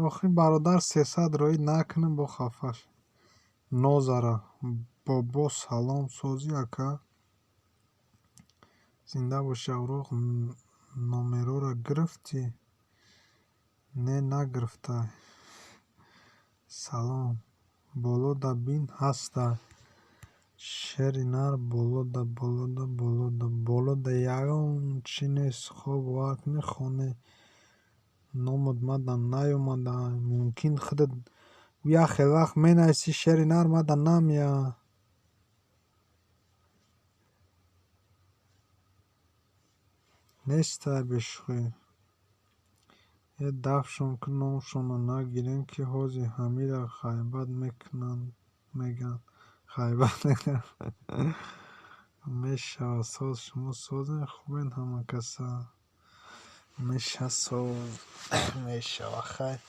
Охи бародар, 300 роӣ накунем, бо хафаш. Нозара. Бобо салом, созӣ ака? Зинда бошӣ, авроқ номерора гирифтӣ? Не, нагирифтай. Салом. Болода бин ҳастай. Шери нар болода, болода, болода, болода ягон чӣ нест. Хоб бовар кунӣ, хоне номуд мада наёмада. Мумкин худат як хел вақт менависӣ шери нар, мада намея. Нестай бешӯхӣ. Е дафшон ку номшонро нагирем, ки ҳозир ҳамира ғайбат мекунанд, мегӯянд. Ғайбат мекунанд. Мешавад соз, шумо созен, хубен ҳама каса. Меша соз, мешава хайр.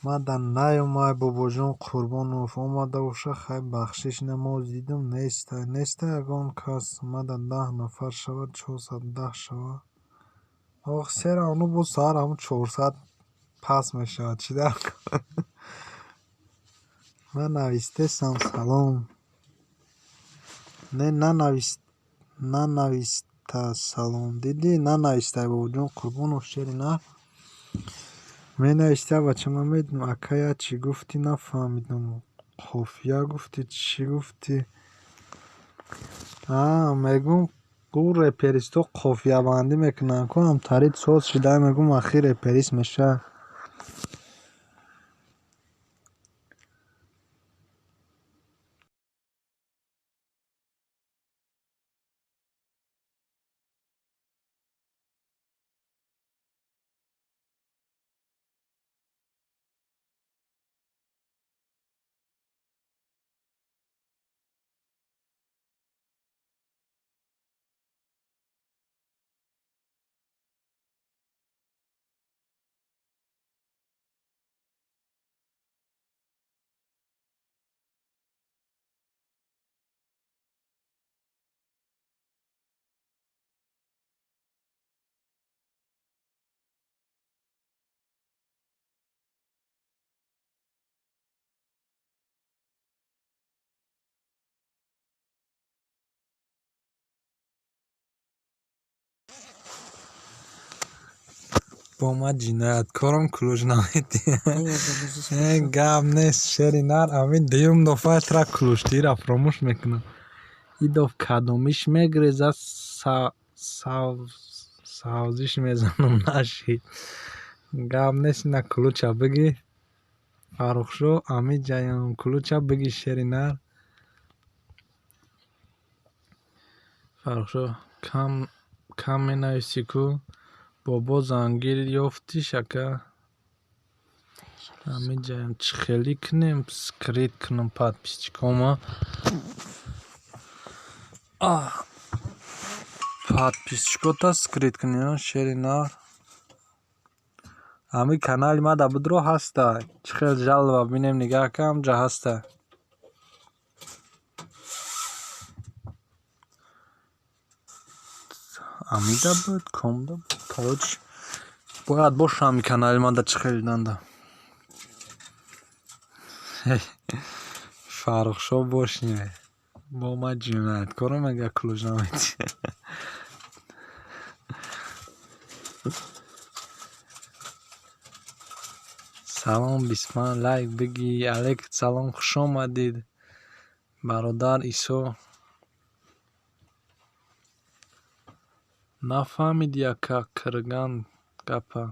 Мада наёмай Бобоҷон Қурбонов, омада боша хай бахшиш, ина мо дидим нестай. Нестай ягон кас, мада 10 нафар шавад, 410 шавад. Ох, сера оно боз саҳар ҳамун 400 пас мешавад. Чӣ дар Ман навистесам салом. Не, нанависта салом. Дидӣ, нанавистай Бобоҷон Қурбонов шери нар. Менависта бача, ман медонам, ака, як чӣ гуфтӣ, нафаҳмидам. Қофия гуфтӣ, чӣ гуфтӣ? Мегӯм ӯ реперистҳо қофиябандӣ мекунанд ку, ҳамтарид соз шуда, мегӯм ахир реперист мешавад. Бо ман ҷинояткорам, ключ наметиҳ. Гап нест, шери нар, ҳамин дуюм дафъа тра ключтиҳиро фаромӯш мекунам. И дафъ кадомиш мегрезад, савзиш мезанам, нашид. Гап нест, ина ключа бигир. Фаррухшо, ҳамин ҷаям ключа бигир, шери нар. Фаррухшо, кам менависӣ ку? Бобо зангир ёфтиш, ака? Ҳамин ҷаям чӣ хелӣ кунем, скрит кунам подписчикома. Подписчикота скрит кунӣ, шери нар. Ҳамин канали мада будро ҳастай. Чӣ хел жалоба бинем, нигаҳ кун, ҳамҷа ҳастай. Амида буд, комда буд. Короче, бояд боша ҳамин канали мада чӣ хел диданда. Фаррухшо боши. Бо ман ҷинояткорам, агар ключ наметиҳ. Салом, 25 лайк бигӣ. Алейк салом, хуш омадед, бародар Исо. Нафаҳмиди, ака, кирган гапа.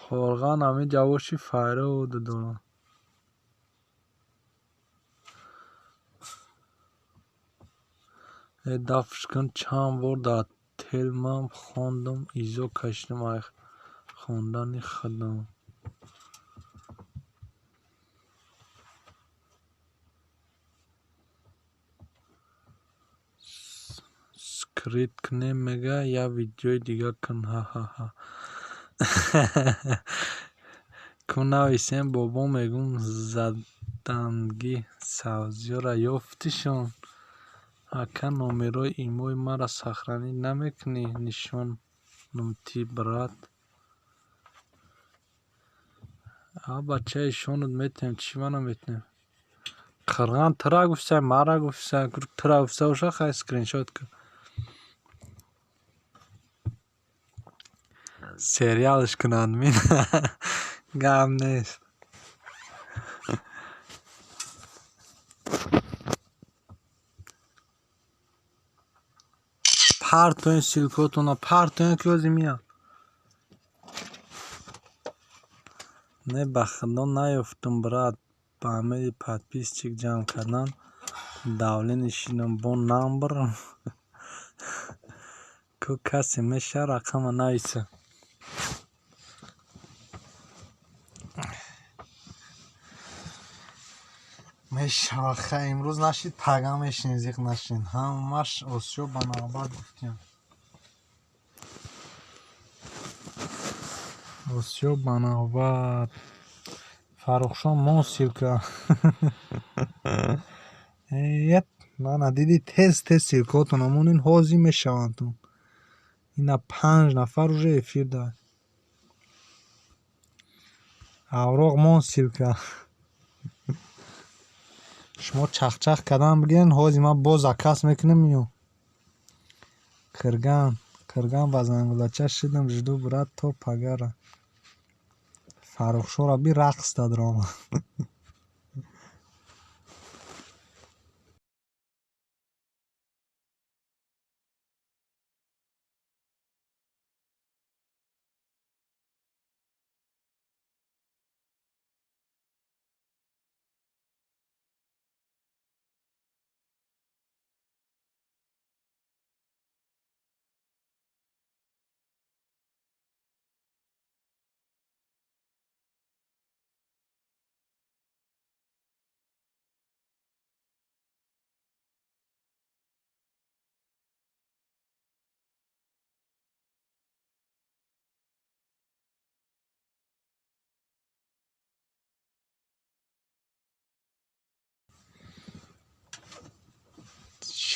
Хорған ҳамин ҷавоши файроду дорам. Дафш кун, чанд бор дар телмам хондам, изо кашидам ай хондани худам. Скрит кунем, мега, я видеои дига кун, ҳа-ҳа-ҳа. Ку нависем, бобо мегум, заданги савзиёра ёфтишон. Ака, номерои имои маро сохранить намекунӣ, нишонам ти, брат. А бачаи шонат метем, чӣ ма наметем? Қирған тура гуфта, мара гуфта, тура гуфта боша, хай скриншот кун. Сериалш кунанд мин. Гап нест. Партоен ссылкотона, партоен, ки ози меяд. Не, ба худо наёфтум, брат. Ба амали подписчик ҷамъ кардан давление шидам, бо намбарам. Ку касе меша рақама нависа. Мешава, хай имрӯз нашид, пага мешинем, зиқ нашин. Ҳамаш осиё ба навбат гуфтем. Осиё ба навбат. Фаррухшон мон ссылка. Ет, мана диди, тез тез ссылкотон омонин, ҳозир мешавандтон. Ина панҷ нафар уже эфир дад. Авроқ мон ссылка. Шумо чахчах кардан бигирен, ҳозир ман боз заказ мекунам, миём. Қирган, қирган ба зангулача шидам, жду, брат, то пагара. Фаррухшоро би рақс дад рома.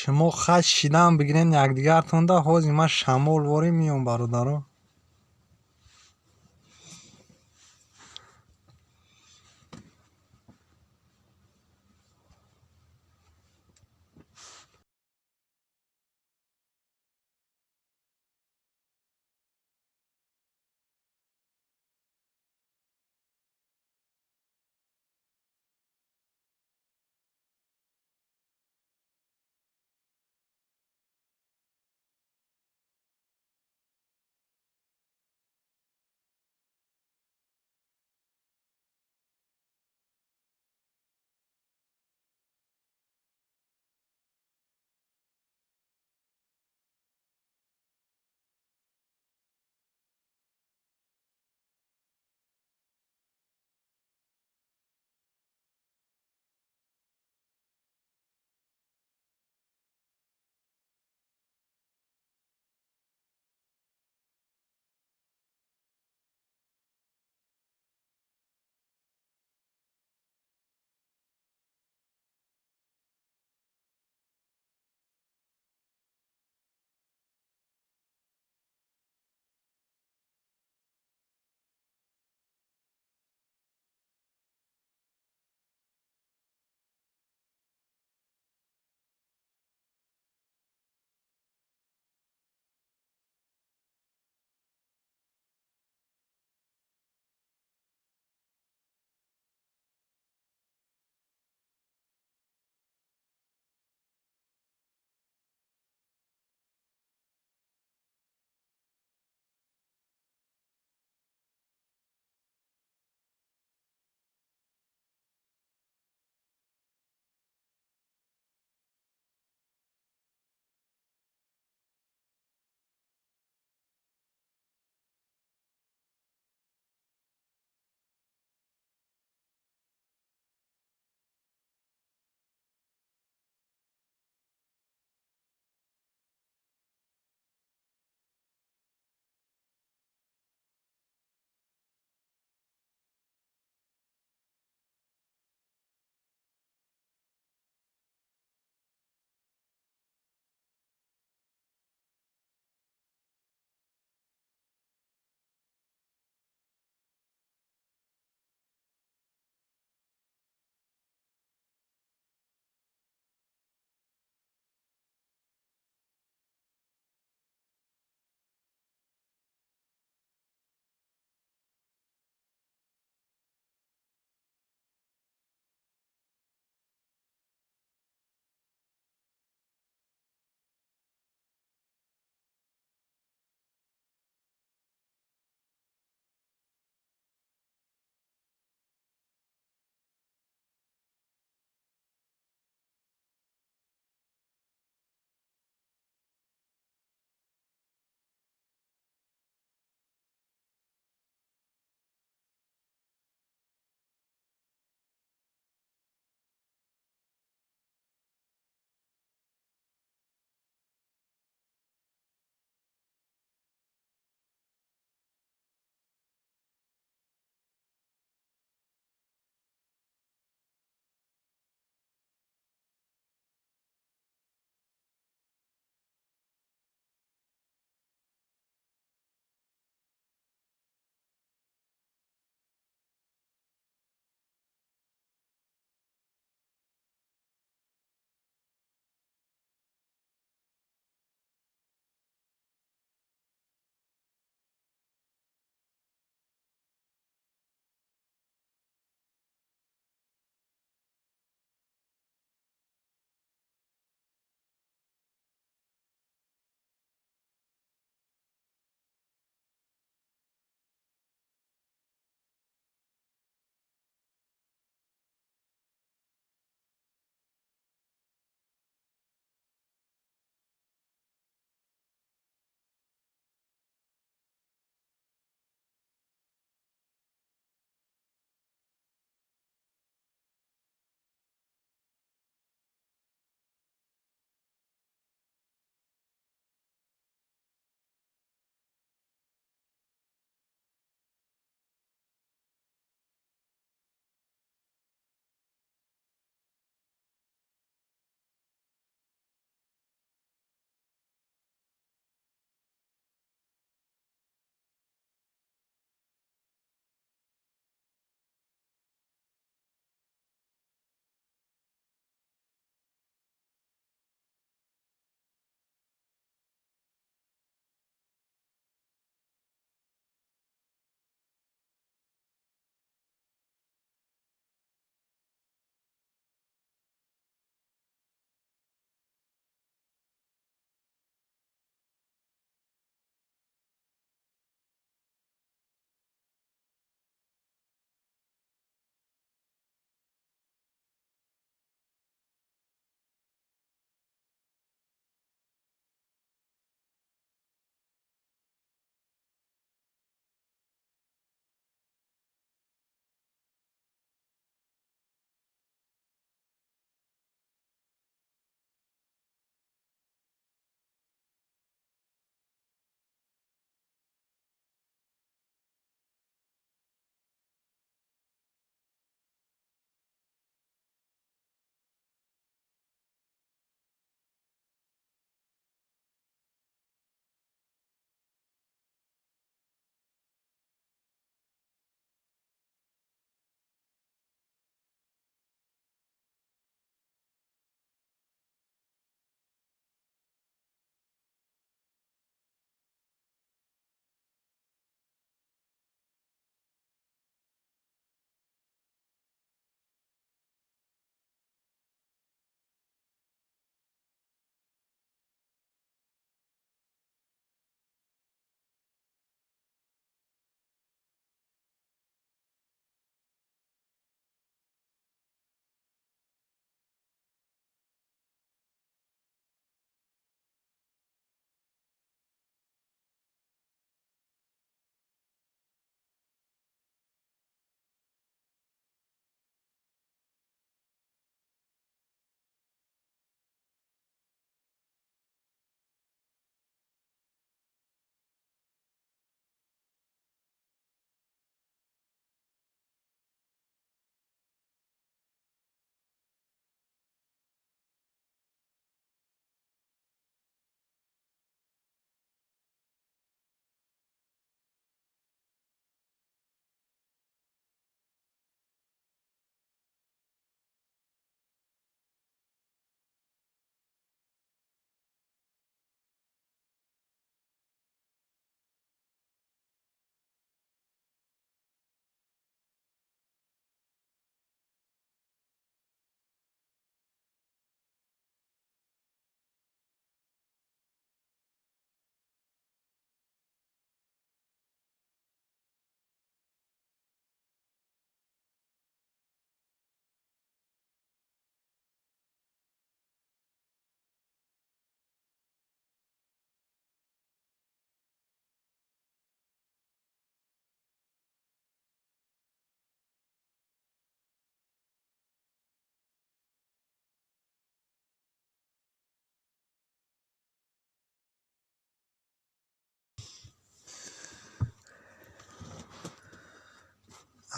Шумо хай шидан бигирен якдигартонда, ҳозир ман шамол ворӣ меём, бародаро.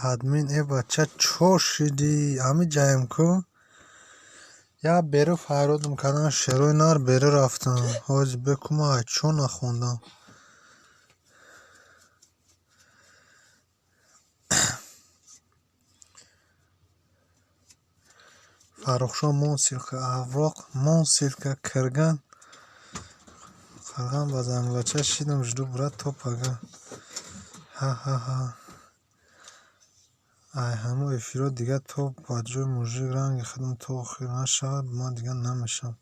Админ э бача чо шидӣ? Ҳами ҷаем ку? Я беру файродам кардан шерои нар беру рафтам. Ҳози беку ман ай чо нахондам? Фаррухшо мон ссылка авроқ мон ссылка кирган. Қирган ба занглача шидам жду брат то пага. Ҳа-ҳа-ҳа. Ай ҳамо эфиро дига то ба ҷои мужик ранги худам то охир нашавад ман дига намешавам.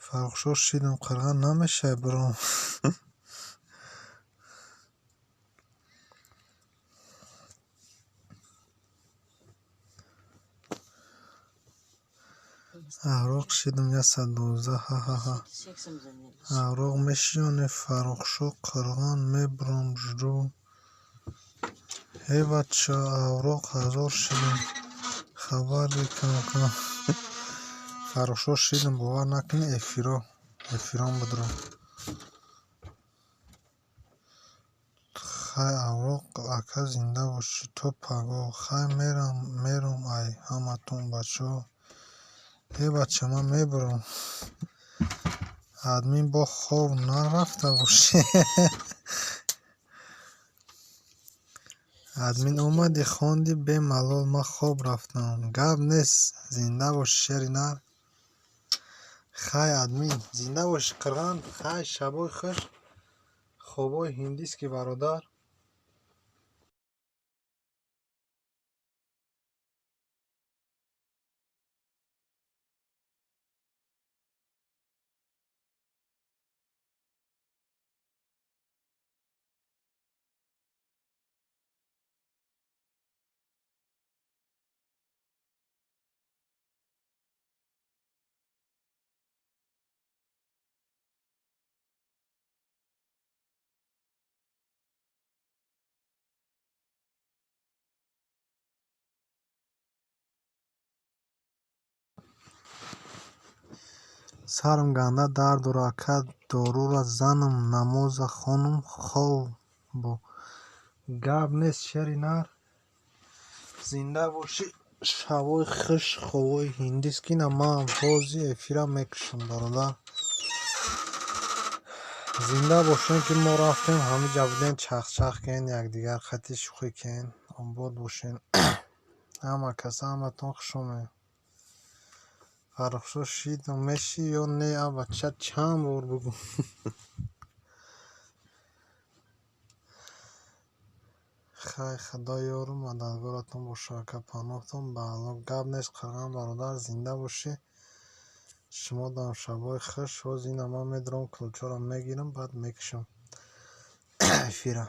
Фаррухшо шидам қирган намешавӣ биром. Авроқ шидам 112 ҳа-ҳа-ҳа. Сексом занялись. Авроқ мешиёне Фаррухшо қирган мебиром жду. Э бача авроқ ҳазор шидам. Хабари кам-кам. Фаррухшо шидам бовар накунӣ эфиро. Эфирон бидро. Хай авроқ ака зинда бошӣ то паго. Хай мерам мером ай ҳаматон бачаҳо. Э бача ман мебиром. Админ бо хов нарафта бошӣ. Админ омадӣ хонди бемалол ман хоб рафтам. Гап нест зинда бошӣ шери нар. Хай админ зинда бошӣ қирган. Хай шабои хуш. Хобои ҳиндиски бародар. Сарам ганда дард дорад ака дорура занам намоза хонум хобо. Гап нест шери нар. Зинда бошӣ шабои хуш хобои ҳиндиски на ман ҳози эфира мекушам бародар. Зинда бошем ки мо рафтем ҳамиҷа будем чахчах кунем якдигар хати шӯхӣ кунем обод бошем. Ҳама каса ҳаматон хуш омадед. Фаррухшо шидам мешӣ ё не а бача чанд бор бугӯ. Хай худо ёру мададгоратон бошад ака паноҳтон ба Аллоҳ. Гап нест қирган бародар зинда бошӣ. Шумо дам шабои хуш. Ҳози ина ман медурам ключҳоро мегирам баъд мекушам эфира.